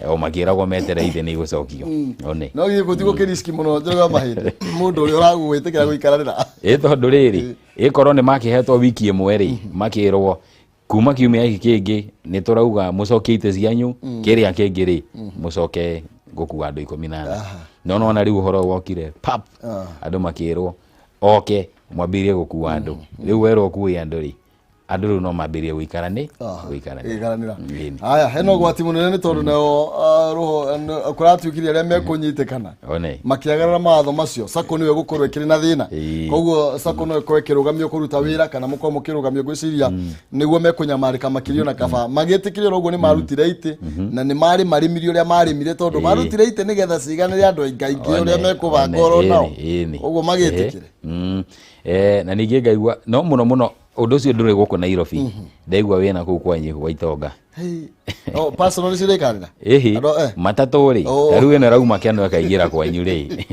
o makĩragwo metere itĩ nĩ igũcokio one. No githĩ gũtigũ kĩriski mũno, Njoroge wa Mahĩndĩ, mũndũ ũrĩa ũragwĩtĩkĩra gũikaranĩra? Ĩ tondũ rĩrĩ, ĩkorwo nĩ makĩhetwo wiki ĩmwe rĩ, makĩrwo kuma kiumia gĩkĩ kĩngĩ nĩ tũrauga mũcokie itĩ cianyu, kĩrĩa kĩngĩ rĩ mũcoke gũkua andũ 14, no nona rĩu ũhoro wokire pap, andũ makĩrwo oke mwambĩrĩrie gũkua andũ. Rĩu werwo ũkue andũ rĩ, Andũ rĩu no mambĩrĩrie gũikarani gũikarani. Gũikaranĩra. Ĩni. Haya, hena ũgwati mũnene nĩ tondũ nao roho kũratuĩkire arĩa mekũnyitĩkana One. makĩagarara mawatho macio, sacco nĩyo ĩgũkorwo ĩkĩrĩ na thĩna. Koguo sacco no ĩkorwo ĩkĩrũgamio kũruta wĩra kana mũkorwo mũkĩrũgamio. Ngwĩciria nĩguo mekũnyamarĩka makĩria, ona kaba magĩtĩkĩrio oro ũguo nĩ marutire itĩ na nĩ marĩ marĩmire ũrĩa marĩmire, tondũ marutire itĩ nĩgetha ciganĩre andũ aingaingĩ ũrĩa mekũbanga oro nao ũguo magĩtĩkĩre. Na ningĩ ngaigua no mũno mũno ũndũ ũcio ndũrĩ gũkũ Nairobi, ndaigua wĩna kũu kwa Nyihu gwa Itonga. Hey. Oh, personal nĩcirekanĩra. Ĩhĩ. Andũ, Matatũ rĩ, ta rĩu ĩno ĩrauma Kĩanũ ĩkaingĩra kwanyu rĩ.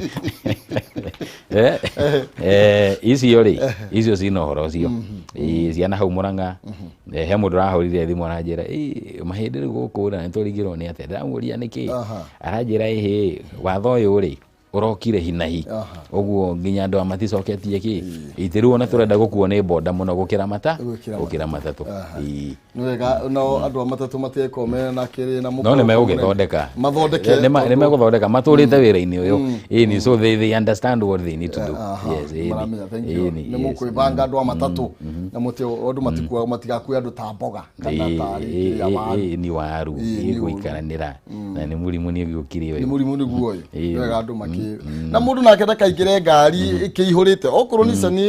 Icio rĩ, icio cina ũhoro ũcio. Ĩĩ, ciana hau Mũrang'a. He mũndũ ũrahũrire thimũ aranjĩra, "Ĩ, mahĩndĩ rĩu gũkũ na nĩtũrigĩrwo nĩ atĩa?" Ndĩramũria nĩkĩ. Aranjĩra, "Ĩhĩ, watho ũyũ rĩ ũrokire hinahi ũguo nginya andũ a maticoketie kĩ itĩ rĩu ona tũrenda gũkuo nĩ boda mũno gũkĩra mata Gũkĩra gũkĩra matatũ." Ĩĩ. Nĩ wega no andũ a matatũ matigekorwo mena kĩrĩ na No nĩ megũgĩthondeka. Mathondeke. Nĩ megũthondeka, matũrĩte wĩra-inĩ ũyũ, ĩni, so they understand what they need to do. Yes, ĩni. Maramenya, thank you. Ĩni, nĩ yes. mũkwĩbanga andũ a matatũ na mũtĩ andũ matikua matigakue andũ ta mboga kana tarĩ kĩrĩa waru. Ĩ, nĩ waru. Ĩ, nĩ ũru. Ĩgũikaranĩra na nĩ mũrimũ nĩ ũgĩũkire nĩ ũyũ. Mũrimũ nĩguo ũyũ. Nĩ wega andũ makĩ na mũndũ nake ndakaingĩre ngari ĩkĩihũrĩte, okorwo Nissan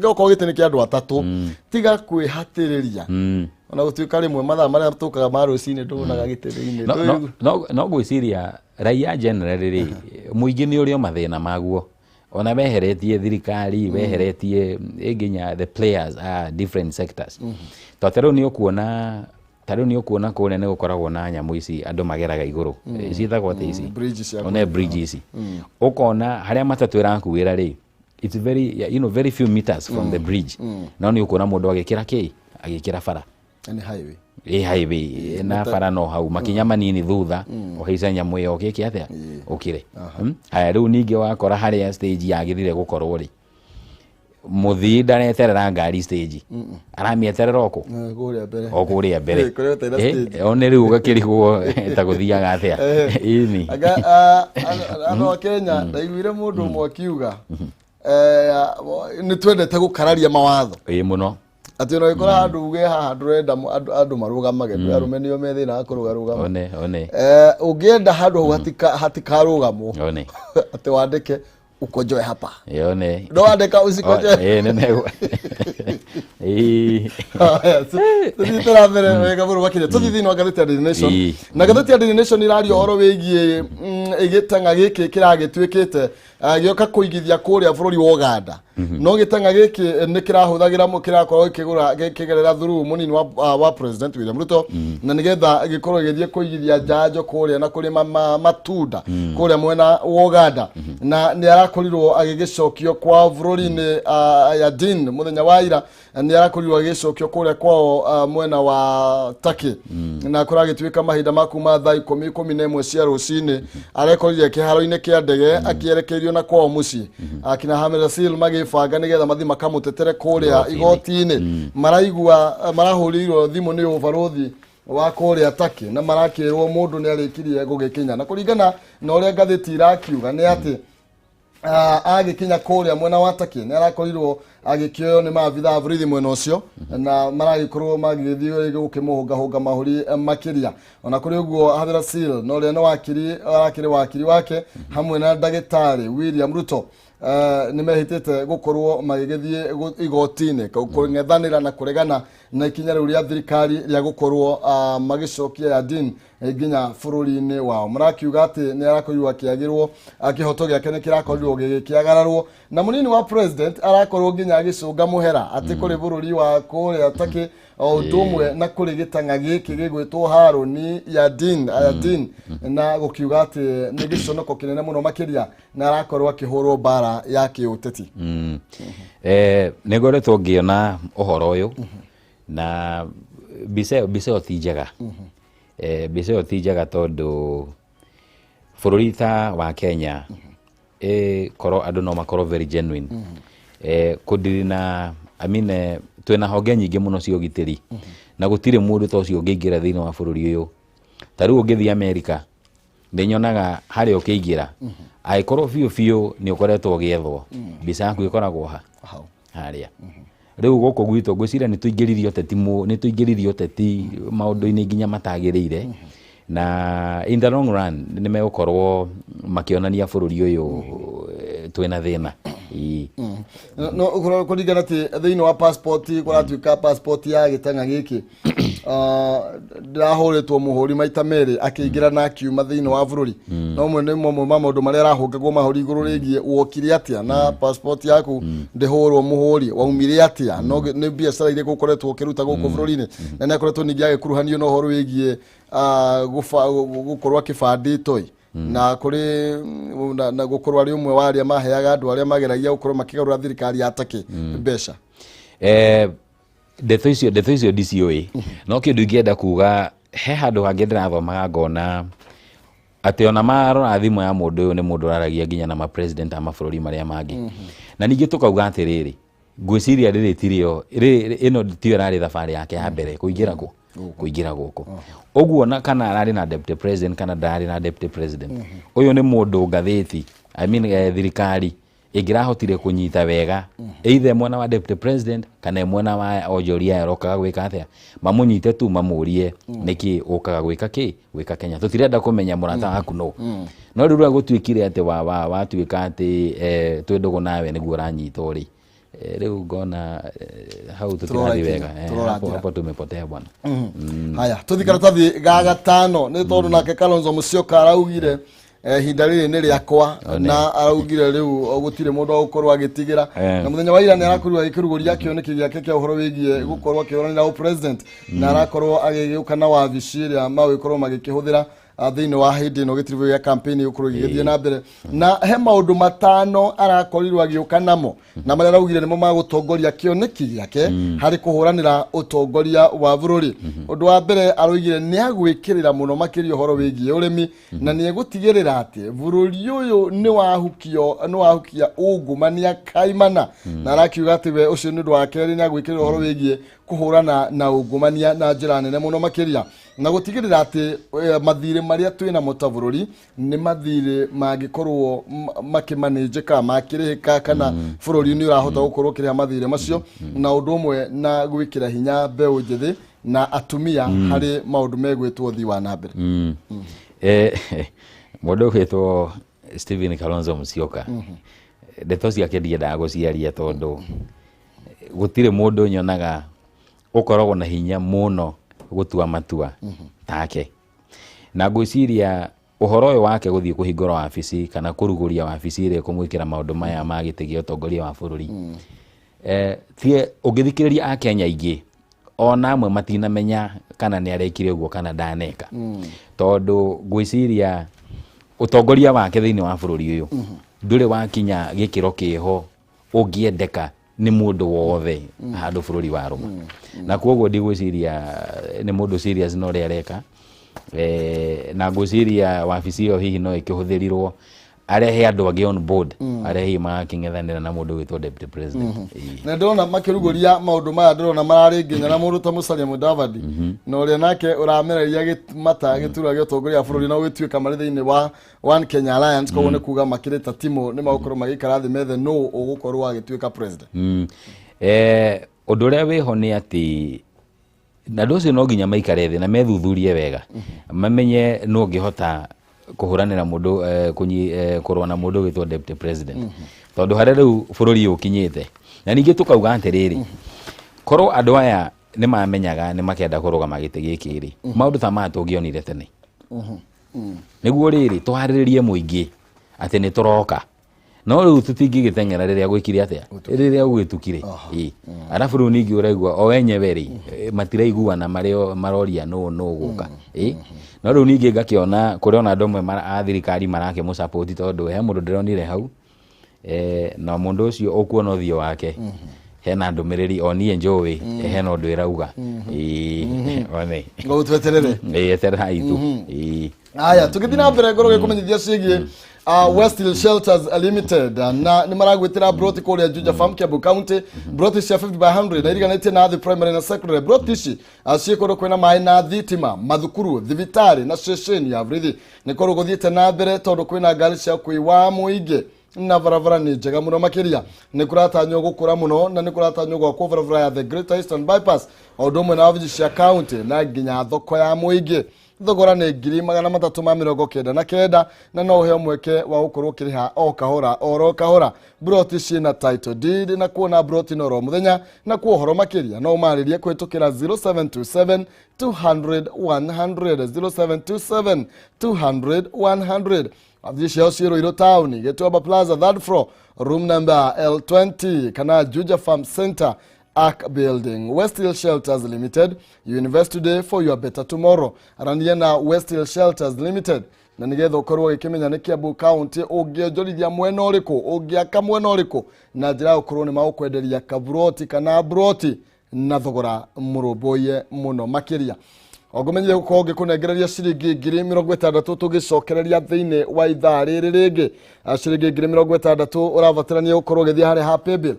okorwo gĩtĩ nĩ kĩa andũ atatũ, tiga kwĩhatĩrĩria, ona gũtuĩka rĩmwe mathaa marĩa tũkaga ma rũcinĩ ndũonaga gĩtĩ thĩinĩ. No ngwĩciria raia generally rĩ, mũingĩ nĩ ũrĩ o mathĩna maguo, ona weheretie thirikari, weheretie nginya the players a different sectors, to ta rĩu nĩ ũkuona, ta rĩu nĩ ũkuona kũrĩa nĩ gũkoragwo na nyamũ ici andũ mageraga igũrũ. Ciĩtagwo atĩa ici? Bridge cia One bridge ici, ũkona harĩa matatũ ĩrakuĩra rĩ, it's very very few meters from the bridge, no nĩ ũkuona mũndũ agĩkĩra kĩ, agĩkĩra bara. Nĩ highway. Ĩ highway na bara no hau makinya manini thutha ũhaica nyamũ ĩyo ũgĩke atĩa, ũkĩre. Haya, rĩu ningĩ wakora harĩa stage yagĩrĩire gũkorwo rĩ, mũthii ndareterera ngari stage, aramĩeterera o kũ? Kũrĩa mbere. O kũrĩa mbere. Kũrĩa gũtarĩ na stage. One rĩu ũgakĩrigwo ta gũthiaga atĩa, ĩni. Anga andũ a Kenya, ndaiguire mũndũ ũmwe akiuga nĩ twendete gũkararia mawatho. Ĩ, mũno. Atĩ ona ũgĩkora handũ uge haha ndũrenda andũ marũgamage, kwĩ arũme nĩo me thĩna wa kũrũgarũgama. One one. Ũngĩenda handũ hau hatikarũgamwo, One. atĩ wandĩke ukojoe hapa. One. No wandĩka usikojoe. Ĩ, nĩ ĩ. Haya, tũthiĩte na mbere wega mũno makĩria, tũthiĩ thĩinĩ wa ngathĩti ya Daily Nation. Na ngathĩti ya Daily Nation ĩraria ũhoro wĩgiĩ gĩtang'a gĩkĩ kĩragĩtuĩkĩte gĩoka kũigithia kũrĩa bũrũri wa Uganda, no gĩtang'a gĩkĩ nĩ kĩrahũthagĩra kĩrakorwo gĩkĩgũra gĩkĩgerera through mũnini wa President William Ruto, na nĩgetha gĩkorwo gĩgĩthiĩ kũigithia njanjo kũrĩa na kũrĩma matunda kũrĩa mwena wa Uganda, na nĩ arakorirwo agĩgĩcokio kwa bũrũri-inĩ ya Dean mũthenya wa ira, nĩ arakorirwo agĩcokio kũrĩa kwao mwena wa Turkey, na kũragĩtuĩka mahinda ma kuma thaa 11 cia rũcinĩ arekorire kĩharo-inĩ kĩa ndege akĩerekeirio na kwao mũciĩ. Akina Ahmed Asil magĩbanga nĩgetha mathiĩ makamũtetere kũrĩa Igoti-inĩ. Igoti-inĩ. Maraigua marahũrĩirwo thimũ nĩ ũbarũthi wa kũrĩa Turkey na marakĩrwo mũndũ nĩ arĩkirie gũgĩkinya, na kũringana na ũrĩa ngathĩti irakiuga nĩ atĩ agĩkinya kũrĩa mwena wa Turkey nĩ arakorirwo agĩkĩoywo nĩ maabitha a borithi mwena ũcio, na maragĩkorwo magĩgĩthiĩ gũkĩmũhũngahũnga mahũri makĩria. Ona kũrĩ ũguo, Havila Seal na ũrĩa nĩ wakiri, arakĩrĩ wakiri wake, hamwe na ndagĩtarĩ William Ruto nĩ mehĩtĩte gũkorwo magĩgĩthiĩ igoti-inĩ kũng'ethanĩra na kũregana na ikinya rĩu rĩa thirikari rĩa gũkorwo magĩcokia Yadin nginya bũrũri-inĩ wao. Marakiuga atĩ nĩ arakorirwo akĩagĩrwo kĩhoto gĩake nĩ kĩrakorirwo gĩgĩkĩagararwo, na mũnini wa president arakorwo nginya agĩcũnga mũhera atĩ kũrĩ bũrũri wa kũrĩa Turkey o ũndũ ũmwe na kũrĩ gĩtang'a gĩkĩ gĩgwĩtwo Haruni Yadin Yadin, na gũkiuga atĩ nĩ gĩconoko kĩnene mũno makĩria na arakorwo akĩhũrwo mbara ya kĩũteti. Nĩ ngoretwo ngĩona ũhoro ũyũ na mbica ĩyo ti njega. Mbica ĩyo ti njega tondũ bũrũri ta wa Kenya, korwo andũ no makorwo very genuine kũndiri na, I mean, twĩna honge nyingĩ mũno cia ũgitĩri, na gũtirĩ mũndũ ta ũcio ũngĩingĩra thĩinĩ wa bũrũri ũyũ. Ta rĩu ũngĩthiĩ America, nĩ nyonaga harĩa ũkĩingĩra, angĩkorwo biũ biũ nĩ ũkoretwo ũgĩethwo, mbica yaku ĩkoragwo ha? Hau. Harĩa. Rĩu gũkũ gwitũ ngwĩciria nĩ tũingĩririe ũteti nĩ tũingĩririe ũteti maũndũ-inĩ nginya matagĩrĩire, na in the long run nĩ megũkorwo makĩonania bũrũri ũyũ twĩna thĩna. Ĩĩ. No kũringana atĩ thĩinĩ wa passport kũratuĩka passport ya gĩtang'a gĩkĩ ndĩrahũrĩtwo mũhũri maita merĩ akĩingĩra na akiuma thĩinĩ wa bũrũri. No mwe nĩ mamwe ma maũndũ marĩa arahũngagwo mahũri igũrũ rĩgiĩ wokire atĩa na passport yaku ndĩhũrwo mũhũri, waumire atĩa, no nĩ biacara irĩkũ ũkoretwo ũkĩruta gũkũ bũrũri-inĩ, na nĩ akoretwo ningĩ agĩkuruhanio na ũhoro wĩgiĩ gũkorwo akĩbandĩtwo na kũrĩ na gũkorwo arĩ ũmwe wa arĩa maheaga andũ arĩa mageragia gũkorwo makĩgarũra thirikari ya Turkey mbeca. Ndeto icio ndiciũĩ, no kĩndũ ingĩenda kuga, he handũ hangĩ ndĩrathomaga ngona atĩ ona marora thimũ ya mũndũ ũyũ nĩ mũndũ ũraragia nginya na ma-president a mabũrũri marĩa mangĩ. Na ningĩ tũkauga atĩrĩrĩ, ngwĩciria rĩrĩ tirĩo ĩno tiyo ĩrarĩ thabarĩ yake ya mbere kũingĩra kũ kũingĩra gũkũ ũguo, na kana ararĩ na deputy president kana ndararĩ na deputy president, ũyũ nĩ mũndũ ngathĩti, I mean, thirikari ĩngĩrahotire kũnyita wega, either mwena wa deputy president kana mwena wa onjoria aya arokaga gwĩka atĩa, mamũnyite tu mamũrie nĩkĩ ũkaga gwĩka kĩ gwĩka Kenya, tũtirenda kũmenya mũrata waku no. No rĩu rĩrĩa gũtuĩkire atĩ wa watuĩka atĩ twĩ ndũgũ nawe nĩguo ũranyitwo rĩ, rĩu ngona hau tũtirathiĩ wega. Tũrora hapo njĩra. Hapo tumepotea bwana. Haya, tũthi karatathi ga gatano, nĩ tondũ nake Kalonzo Musyoka araugire ihinda rĩrĩ nĩ rĩakwa, na araugire rĩu gũtirĩ mũndũ wa gũkorwo agĩtigĩra. Na mũthenya wa ira nĩ arakorirwo agĩkĩrugũria kĩoneki gĩake kĩa ũhoro wĩgiĩ gũkorwo akĩhũranĩra president, na arakorwo agĩgĩũka na wabici ĩrĩa magũgĩkorwo magĩkĩhũthĩra thĩinĩ wa hĩndĩ ĩno gĩtiribũ gĩa campaign gũkorwo gĩgĩthiĩ na mbere. Na he maũndũ 5 arakorirwo agĩũka namo, na marĩa araugire nĩmo magũtongoria kĩoneki gĩake harĩ kũhũranĩra ũtongoria wa bũrũri. Ũndũ wa mbere aroigire nĩ agwĩkĩrĩra mũno makĩria ũhoro wĩgiĩ ũrĩmi, na nĩ egũtigĩrĩra atĩ bũrũri ũyũ nĩ wahukio nĩ wahukia ungumania kaimana. Na arakiuga atĩ we ũcio nĩ ũndũ wa kerĩ, nĩ agwĩkĩrĩra ũhoro wĩgiĩ kũhũrana na ungumania na njĩra nene mũno makĩria, na gũtigĩrĩra atĩ mathirĩ marĩa twĩ namo ta bũrũri nĩ mathirĩ mangĩkorwo makĩmanĩnjĩka, makĩrĩhĩka, kana bũrũri nĩ ũrahota gũkorwo ũkĩrĩha mathirĩ macio, na ũndũ ũmwe na gwĩkĩra hinya mbeũ njĩthĩ na atumia harĩ maũndũ megwĩtwo ũthii wa na mbere. Mũndũ ũgwĩtwo Stephen Kalonzo Musyoka, ndeto ciake ndiendaga gũciaria tondũ gũtirĩ mũndũ nyonaga ũkoragwo na hinya mũno gũtua matua take. Na ngwĩciria ũhoro ũyũ wake gũthiĩ kũhingũra wabici kana kũrugũria wabici ĩrĩa ĩkũmwĩkĩra maũndũ maya ma gĩtĩ gĩa ũtongoria wa bũrũri, tie ũngĩthikĩrĩria akenya aingĩ ona amwe matinamenya kana nĩ arekire ũguo kana ndaneka, tondũ ngwĩciria ũtongoria wake thĩinĩ wa bũrũri ũyũ ndũrĩ wakinya gĩkĩro kĩho ũngĩendeka nĩ mũndũ wothe handũ bũrũri wa rũma. Na koguo ndigwĩciria nĩ mũndũ serious na ũrĩa areka. Na ngwĩciria wabici ĩyo hihi no ĩkĩhũthĩrirwo arehe andũ angĩ on board arĩa hihi magakĩng'ethanĩra na mũndũ wĩtwo deputy president. Ĩĩ. Na ndĩrona makĩrugũria maũndũ maya, ndĩrona mararĩ nginya na mũndũ ta Musalia Mudavadi, na ũrĩa nake ũramereria mata gĩturwa gĩa ũtongoria wa bũrũri, na gũgĩtuĩka marĩ thĩinĩ wa One Kenya Alliance. Koguo nĩ kuga makĩrĩ ta timu nĩ magũkorwo magĩikara thĩ methe nũ ũgũkorwo agĩtuĩka president. Ũndũ ũrĩa wĩho nĩ atĩ na andũ acio no nginya maikare thĩ na methuthurie wega, mamenye nũ ũngĩhota kũhũranĩra mũndũ kũrũa na mũndũ ũgwĩtwo deputy president, tondũ harĩa rĩu bũrũri ũyũ ũkinyĩte. Na ningĩ tũkauga atĩrĩrĩ, korwo andũ aya nĩ mamenyaga nĩ makenda kũrũgama gĩtĩ gĩkĩ rĩ, maũndũ ta maya tũngĩonire tene nĩguo rĩrĩ tũharĩrĩrie mũingĩ atĩ nĩ tũroka. No rĩu tũtingĩgĩteng'era rĩrĩa gwĩkire atĩa, rĩrĩa gũgĩtukire. Ĩ arabu rĩu ningĩ ũraigua o wenyewe rĩ, matiraiguana, marĩ maroria nũ nũ gũka. Ĩ no rĩu ningĩ ngakĩona kũrĩ ona andũ amwe a thirikari marakĩmũsupport, tondũ he mũndũ ndĩronire hau, na mũndũ ũcio ũkuona ũthiũ wake hena ndũmĩrĩri o niĩ njũĩ hena ũndũ ĩrauga. Ĩ one. Ngo tweterere. Ĩ etererai tu. Ĩ. Aya, tũgĩthiĩ na mbere, ngorwo gĩkũmenyithia ciĩgiĩ Westhill Shelters Limited, na nĩ maragwĩtĩra broti kũrĩa Juja Farm, Kiambu County, broti cia 50 by 100 na iriganĩtie na thĩ primary na secondary. Broti ici ciĩ kũndũ kwĩna maĩ na thitima, mathukuru, thibitarĩ na ceceni ya borithi. Nĩ kũndũ gũthiĩte na mbere tondũ kwĩna ngari cia ũkui wa mũingĩ. Na barabara nĩ njega mũno makĩria. Nĩ kũratanywo gũkũra mũno na nĩ kũratanywo gwakwo barabara ya the Greater Eastern Bypass o ũndũ ũmwe na wabici cia county na nginya thoko ya mũingĩ. Thogora nĩ 399,000 na no ũheo mweke wa gũkorwo ũkĩrĩha o kahora oro kahora. Broti ciĩna title deed na kuona broti noro mũthenya na kuo ũhoro makĩria no ũmarĩrie kũhĩtũkĩra 0727 200 100 0727 200 100. Wabici ciao ciĩ Ruiru Town, Gĩtuamba Plaza, third floor, room number L20 kana Juja Farm Center, Ark Building. West Hill Shelters Limited, you invest today for your better tomorrow. Arania na West Hill Shelters Limited na nigetha ukorwo ũgĩkĩmenya nĩ Kiambu County ũngĩonjorithia mwena ũrĩkũ, ũngĩaka mwena ũrĩkũ na njĩra ya gũkorwo nĩ magũkwenderia kaburoti kana broti na thogora mũrũmbũiye mũno makĩria. Ongomenyire gũkorwo ngĩkũnengereria ciringi 60,000 tũgĩcokereria thĩinĩ wa ithaa rĩrĩ rĩngĩ. Ciringi 60,000 ũrabatarania gũkorwo ũgĩthiĩ harĩa ha paybill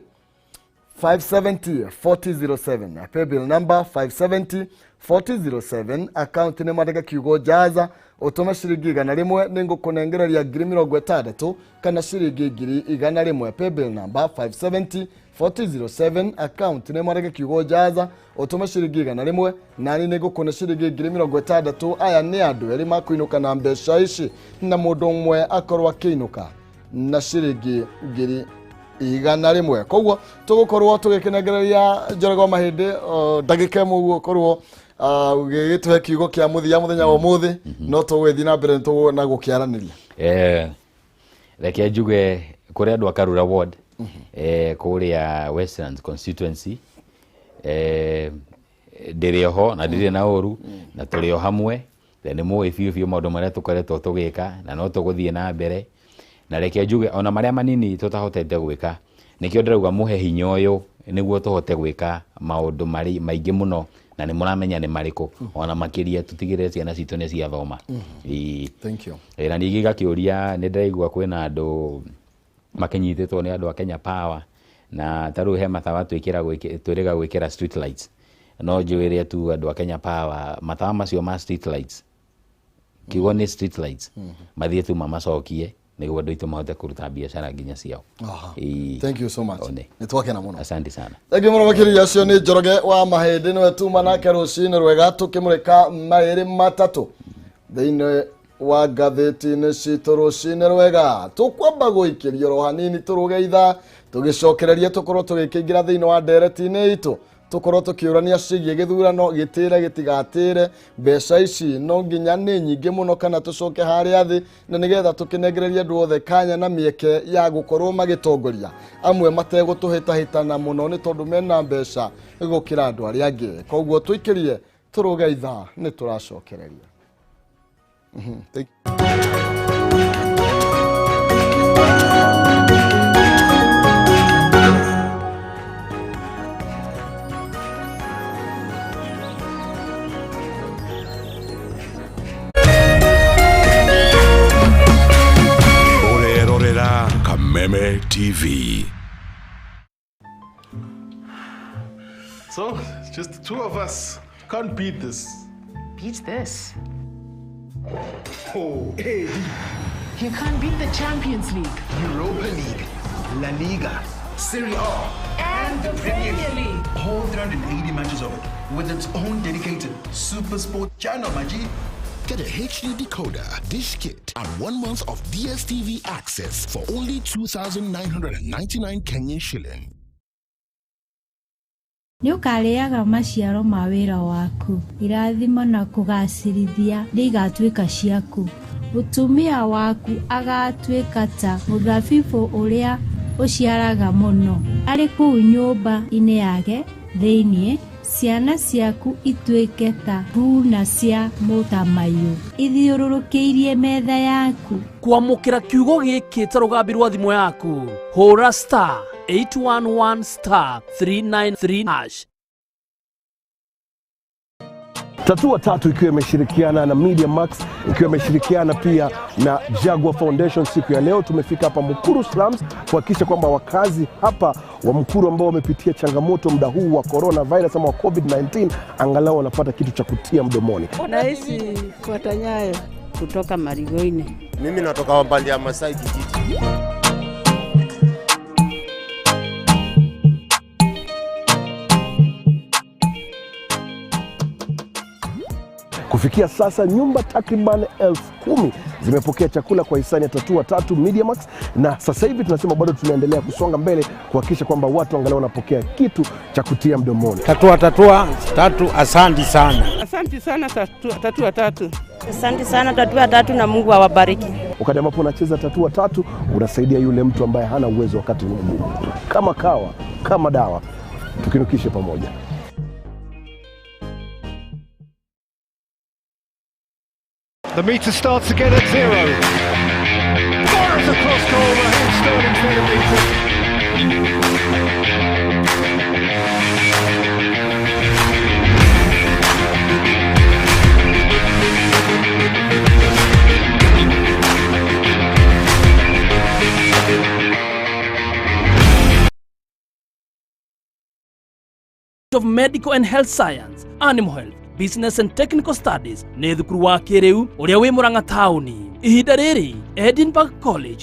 570 4007, paybill number 570 4007, account nĩ mandĩka kiugo jaza ũtũme ciringi 100 nĩ ngũkũnengereria 60,000 kana ciringi 100,000. Paybill number 570 4007, account nĩ mandĩka kiugo jaza ũtũme ciringi 100 nani nĩ ngũkũne ciringi 60,000. Aya nĩ andũ erĩ makũinũka na mbeca ici na mũndũ ũmwe akorwo akĩinũka na ciringi 100,000. Koguo tũgũkorwo tũgĩkĩnengereria Njoroge wa Mahĩndĩ ndagĩka ĩmwe ũguo ũkorwo ũgĩgĩtũhe kiugo kĩa mũthia mũthenya wa ũmũthĩ, no tũgũgĩthiĩ na mbere na gũkĩaranĩria. Reke njuge kũrĩ andũ a Karura Ward, kũrĩa Westlands constituency, ndĩrĩ oho na ndirĩ na ũru na tũrĩ o hamwe. Nĩ mũĩ biũ biũ maũndũ marĩa tũkoretwo tũgĩka na no tũgũthiĩ na mbere. Na reke njuge ona marĩa manini tũtahotete gwĩka, nĩkĩo ndĩrauga mũhe hinya ũyũ nĩguo tũhote gwĩka maũndũ maingĩ mũno na nĩ mũramenya nĩ marĩkũ, ona makĩria tũtigĩrĩre ciana citũ nĩ ciathoma. Thank you. Na ningĩ gakĩũria nĩ ndĩraigua kwĩna andũ makĩnyitĩtwo nĩ andũ a Kenya Power na ta rĩu he matawa twĩrĩga gwĩkĩra street lights. No njũĩre tu andũ a Kenya Power matawa macio ma street lights, kiugo nĩ street lights, mathiĩ tu mamacokie nĩguo andũ aitũ mahote kũruta biacara nginya ciao. Thank you so much. Nĩ twakena mũno. Asante sana. Thank you mũno makĩria. Ũcio nĩ Njoroge wa Mahĩndĩ nĩwe tuma nake rũcinĩ rwega tũkĩmũrĩka maĩrĩ matatũ thĩinĩ wa ngathĩti-inĩ citũ rũcinĩ rwega. Tũkwamba gũikĩrio oro hanini tũrũge ithaa tũgĩcokereria tũkorwo tũgĩkĩingĩra thĩinĩ wa ndereti-inĩ itũ tũkorwo tũkĩũrania ciĩgiĩ gĩthurano gĩtĩre gĩtigatĩre, mbeca ici no nginya nĩ nyingĩ mũno kana tũcoke harĩa thĩ, na nĩgetha tũkĩnengererie andũ othe kanya na mĩeke ya gũkorwo magĩtongoria amwe mategũtũhĩtahĩtana mũno nĩ tondũ mena mbeca gũkĩra andũ arĩa angĩ. Koguo tũikĩrie tũrũge ithaa nĩ tũracokereria. Thank you. Kameme TV. So, it's just the two of us. Can't beat this. Beat this? Oh, hey. You can't beat the Champions League, Europa League, La Liga, Serie A, and the Premier League. All 380 matches of it, with its own dedicated Super Sport channel, my G. Get a HD decoder, dish kit, and 1 month of DSTV access for only 2,999 Kenyan shilling. Nĩũkarĩaga maciaro ma wĩra waku, irathimo na kũgacĩrithia nĩigatuĩka ciaku. Mũtumia waku agatuĩka ta mũthabibũ ũrĩa ũciaraga mũno, arĩ kũu nyũmba-inĩ yake thĩinĩ. Ciana ciaku ituĩke ta thuuna cia mũtamaiyũ ithiũrũrũkĩirie metha yaku. Kwamũkĩra kiugo gĩkĩ ta rũgambi rwa thimũ yaku, hũra star 811 star 393 hash. Tatua Tatu ikiwa imeshirikiana na Media Max, ikiwa imeshirikiana pia na Jaguar Foundation. Siku ya leo tumefika hapa Mukuru Slums kuhakikisha kwamba wakazi hapa wa Mukuru ambao wamepitia changamoto muda huu wa coronavirus ama wa COVID-19 angalau wanapata kitu cha kutia mdomoni. Naishi kwa Nyayo kutoka Marigoini. Mimi natoka mbali ya Masai kijiji. Kufikia sasa nyumba takriban 10,000 zimepokea chakula kwa hisani ya Tatua Tatu Mediamax, na sasa hivi tunasema bado tunaendelea kusonga mbele kuhakikisha kwamba watu angalau wanapokea kitu cha kutia mdomoni. Tatua tatua tatu, asanti sana. Asante sana tatua, tatua tatu. Asante sana tatua tatu na Mungu awabariki. Wakati ambapo unacheza tatua tatu, unasaidia yule mtu ambaye hana uwezo wakati ni mgumu. Kama kawa, kama dawa, tukinukishe pamoja. The meter starts again at zero. Fires across goal, Raheem Sterling's header beaten. Of Medical and Health Science, Animal Health, Business and Technical Studies nĩ thukuru wa kĩrĩu ũrĩa wĩ Murang'a taũni. Ihinda rĩrĩ Edinburgh College.